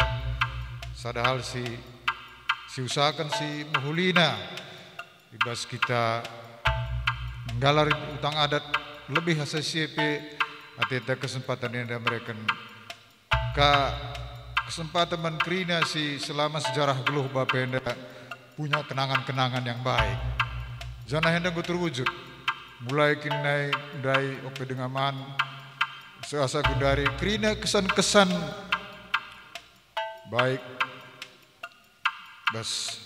sada hal si, si usahaken si mehulina i bas kita nggalari utang adat lebih asa si pe ateta kesempatan enda mereken ka kesempatan man kerina si selama sejarah geluh bapa enda punya kenangan-kenangan yang baik. Janah enda enggo terwujud. Mulai kin nai ndai ope dengaman, seasa gundari kerina kesan-kesan baik bas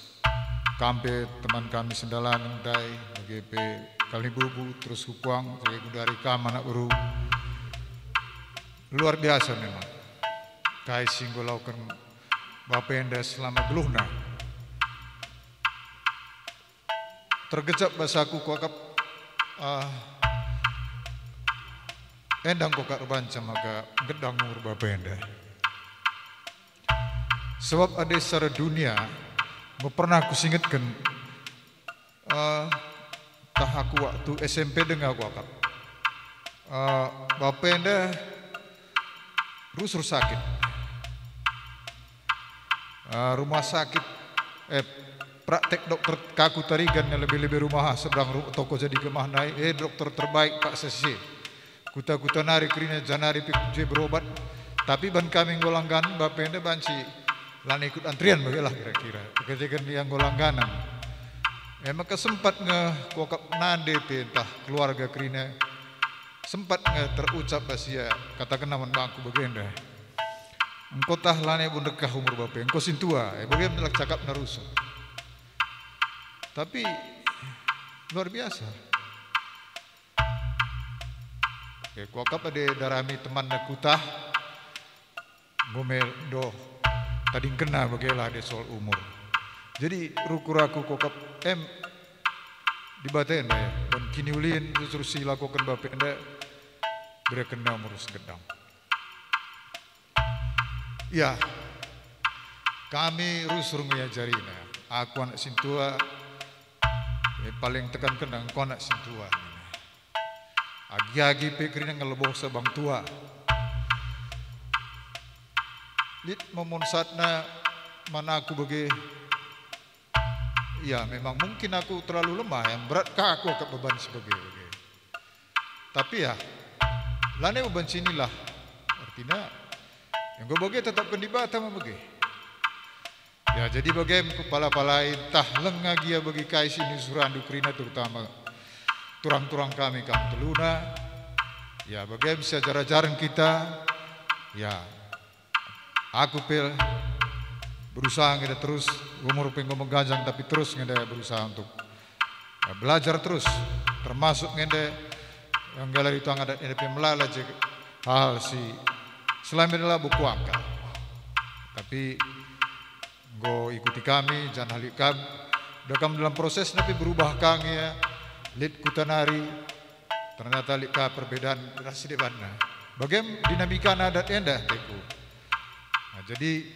kam pe teman kami sendalan ndai, bage pe kalimbubu terus kukuang, bage gundari kam anak beru. Luar biasa memang kai si enggo lakuken bapa enda selama geluhna. Tergejap bas aku kuakap, ah, enda enggo kak erbanca maka gedang umur bapa enda. Sebab adi secara dunia enggo pernah kusingetken, eh, tah aku waktu S M P denga kuakap. Eh, bapa enda rusur sakit. Eh, rumah sakit, eh, praktek dokter kaku Tarigan yang lebih-lebih rumah seberang ru-, toko jadi kemah nai, eh, dokter terbaik Pak Sesi. Kuta-kuta nari kerina janari pe je berobat. Tapi ban kami enggo langganan, bapa enda banci lanai ikut antrian bage lah kira-kira. Pekerjaken dia enggo langganan. E maka sempat nge kuakap nande pe ntah keluarga kerina. Sempat nge terucap bas ia katakenna man bangku bagenda. Engko tah lanai bo ndekah umur bapa, engko sintua, e bage melak cakapna rusur. Tapi luar biasa. Oke, kuakap adi darami temanna kutah, enggo me doh tadingkenna bage lah adi soal umur. Jadi rukur aku kuakap em Dibata enda ya, ban kiniulin rusur si ilakoken bapa enda, berekenna umur si gedang. Ya, kami rusur nge iajarina. Aku anak sintua, eh, paling tekankenna engko anak sintua. Agi-agi pe kerina ngeleboh sebang tua. Lit memonsatna man aku bage. Ya, memang mungkin aku terlalu lemah, yang berat ka aku akap beban si bage-bage. Tapi ya, lanai beban sinilah. Artina, enggo bage tetapken Dibata me bage. Ya, jadi bage me kupala-palai, ntah lenga gia bagi kai si niusurandu kerina, terutama turang-turang kami kam teluna. Ya, bage me siajar-ajaren kita. Ya, aku pe berusaha nge enda terus, umur pe enggo meganjang, tapi terus nge enda berusaha untuk, eh, belajar terus, termasuk nge enda nggalari utang adat enda pe melala je hal si selama ini labo kuakap. Tapi enggo ikuti kami, janah lit kam, udah kam dalam proses, tapi berubah ka nge ia, lit kuta nari, ternyata lit ka perbedaan ras si debanna. Bage me dinamika adat enda, teku. Nah, jadi,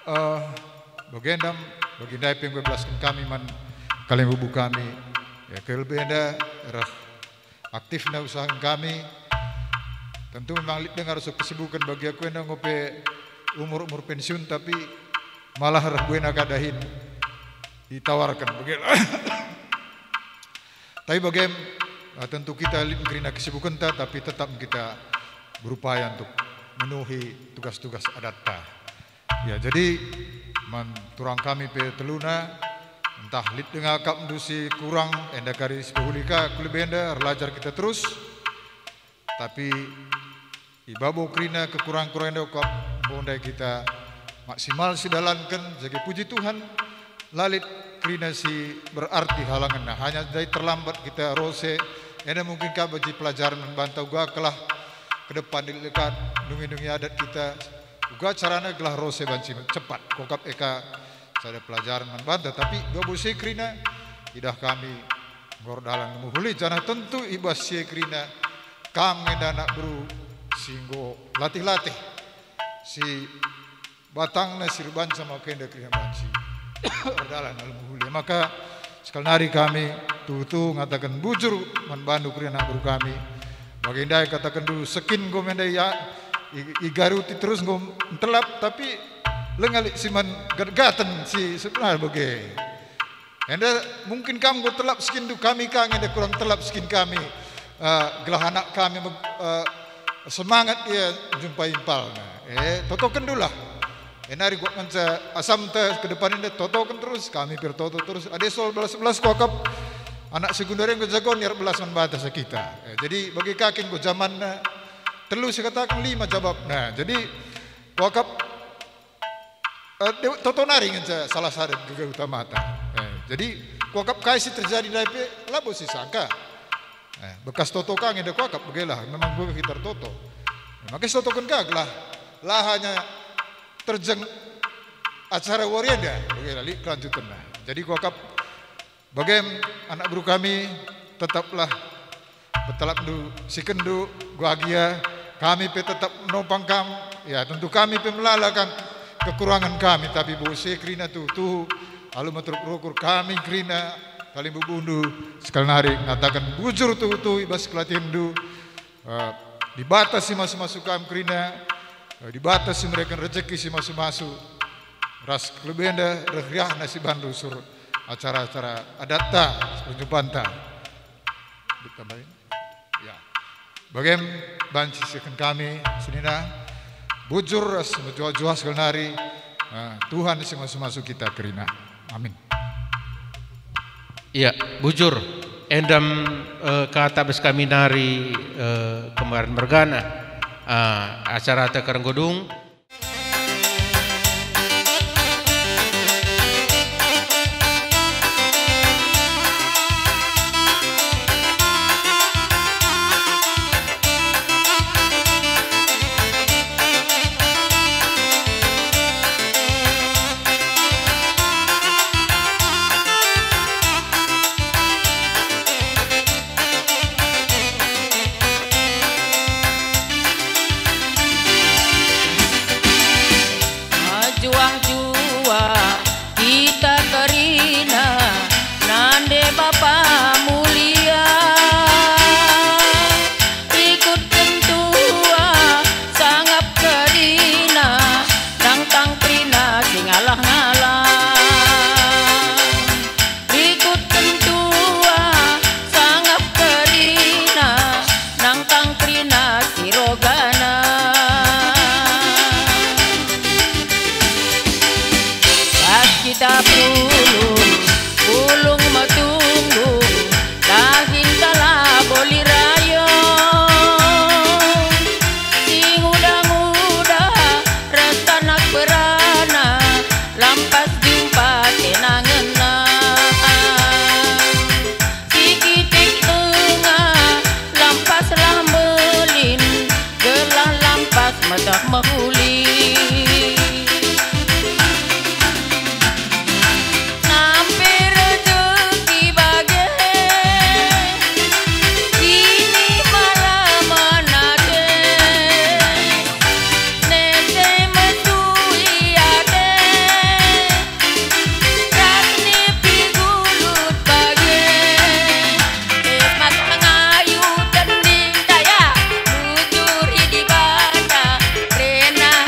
eh, bagenda, bagi ndai pe enggo ibelasken kami man kalimbubu kami. Ya, kelebe enda reh aktifna usaha kami. Tentu memang lit denga ras kesibuken bagi aku enda enggo pe umur-umur pensiun, tapi malah reh buena ka dahin ditawarken bage. Tapi bage, eh, tentu kita lit kerina kesibukenta, tapi tetap kita berupaya untuk menuhi tugas-tugas adatta. Ya, jadi man turang kami pe teluna, ntah lit denga akapndu si kurang, enda kari si pehuli ka, kulebe enda erlajar kita terus. Tapi i babo kerina kekurangan-kekurangan enda kuakap enggo ndai kita maksimal sidalanken, jadi puji Tuhan, la lit kerina si berarti halangenna, hanya ndai terlambat kita rose, enda mungkin ka bagi pelajaran man banta uga kelah ke depan dekat nungi-nungi adat kita, uga carana gelah rose banci cepat. Kuakap e ka sada pelajaran man banta, tapi dua bosi kerina idah kami nggor dalan mehuli, janah tentu i bas si e kerina kam nge enda anak beru si enggo latih-latih, si batangna si erbanca maka enda kerina banci erdalan alu mehuli. Maka sekali nari kami tuhu-tuhu ngataken bujur man bandu kerina anak beru kami. Bage ndai katakenndu sekin enggo me ndai ia, I-, igaruti terus enggo ntelap, tapi lenga lit si man gat-gaten si sebenar bage. Enda mungkin kam enggo telap sikinndu, kami ka nge enda kurang telap sikin kami, eh, gelah anak kami meg-, eh, semangat ia njumpai impalna. Eh, totokenndulah. Eh, nari gua ngenca asamta ke depan enda totoken terus, kami pe ertoto terus. Adi seh belas-belas kuakap anak si gundari enggo jago niar belas man banta sa kita. Eh, jadi bagi ka kin enggo jamanna, telu sikataken lima jabapna. Jadi kuakap, eh, dewa toto nari ngenca salah sada gegar utamata. Eh, jadi kuakap kai si terjadi ndai pe labo sisangka. Eh, bekas toto ka nge enda kuakap, begelah, memang bage kita ertoto. Maka sitotoken ka gelah la hanya terjeng acara wari enda, begelah lit kelanjutenna. Jadi kuakap, bagem anak beru kami, tetaplah petelapndu sikinndu, guagia kami pe tetap menopang kam. Ya, tentu kami pe melala kan kekurangan kami, tapi buse kerina tuhu-tuhu alu meteruk rukur kami kerina kalimbubuhndu sekali nari ngataken bujur tuhu-tuhu i bas kelatihenndu. Eh, Dibata si masu-masu kam kerina, eh, Dibata si mereken rejeki si masu-masu, ras kelebenda reh riahna si bandu sur acara-acara adatta, perjumpanta. Ditambahin? Ya. Bagem banci siken kami senina, bujur ras mejuah-juah sekali nari, eh, Tuhan si masu-masu kita kerina. Amin. Iya, bujur. Endam, eh, kata bas kami nari, eh, kemaren mergana, eh, acarata kerenggodung. Mejuah-juah kita kerina nande Bapa mulia. Rikutken tua sangap kerina, nangtang kerina si ngalah-ngalah. Rikutken tua sangap kerina, nangtang kerina si rogana. Pas kita pulung, pulung metunggung, dahin kalak boli rayo. Si nguda-nguda ras anak perana, lampas jumpa tenangenna. Si kitik tengah, lampaslah mbelin, gelah lampas meteh mehuli. Nampe rejeki bage, ini malah menate. Nete mesui ate, ras nipi gulut bage. E mata ngayu tending taya, bujur i Dibata, rena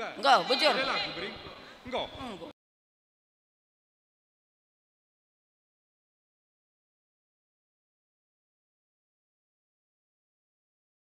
Enggo, bujur. Ada lagu, Bring? Enggo. Enggo.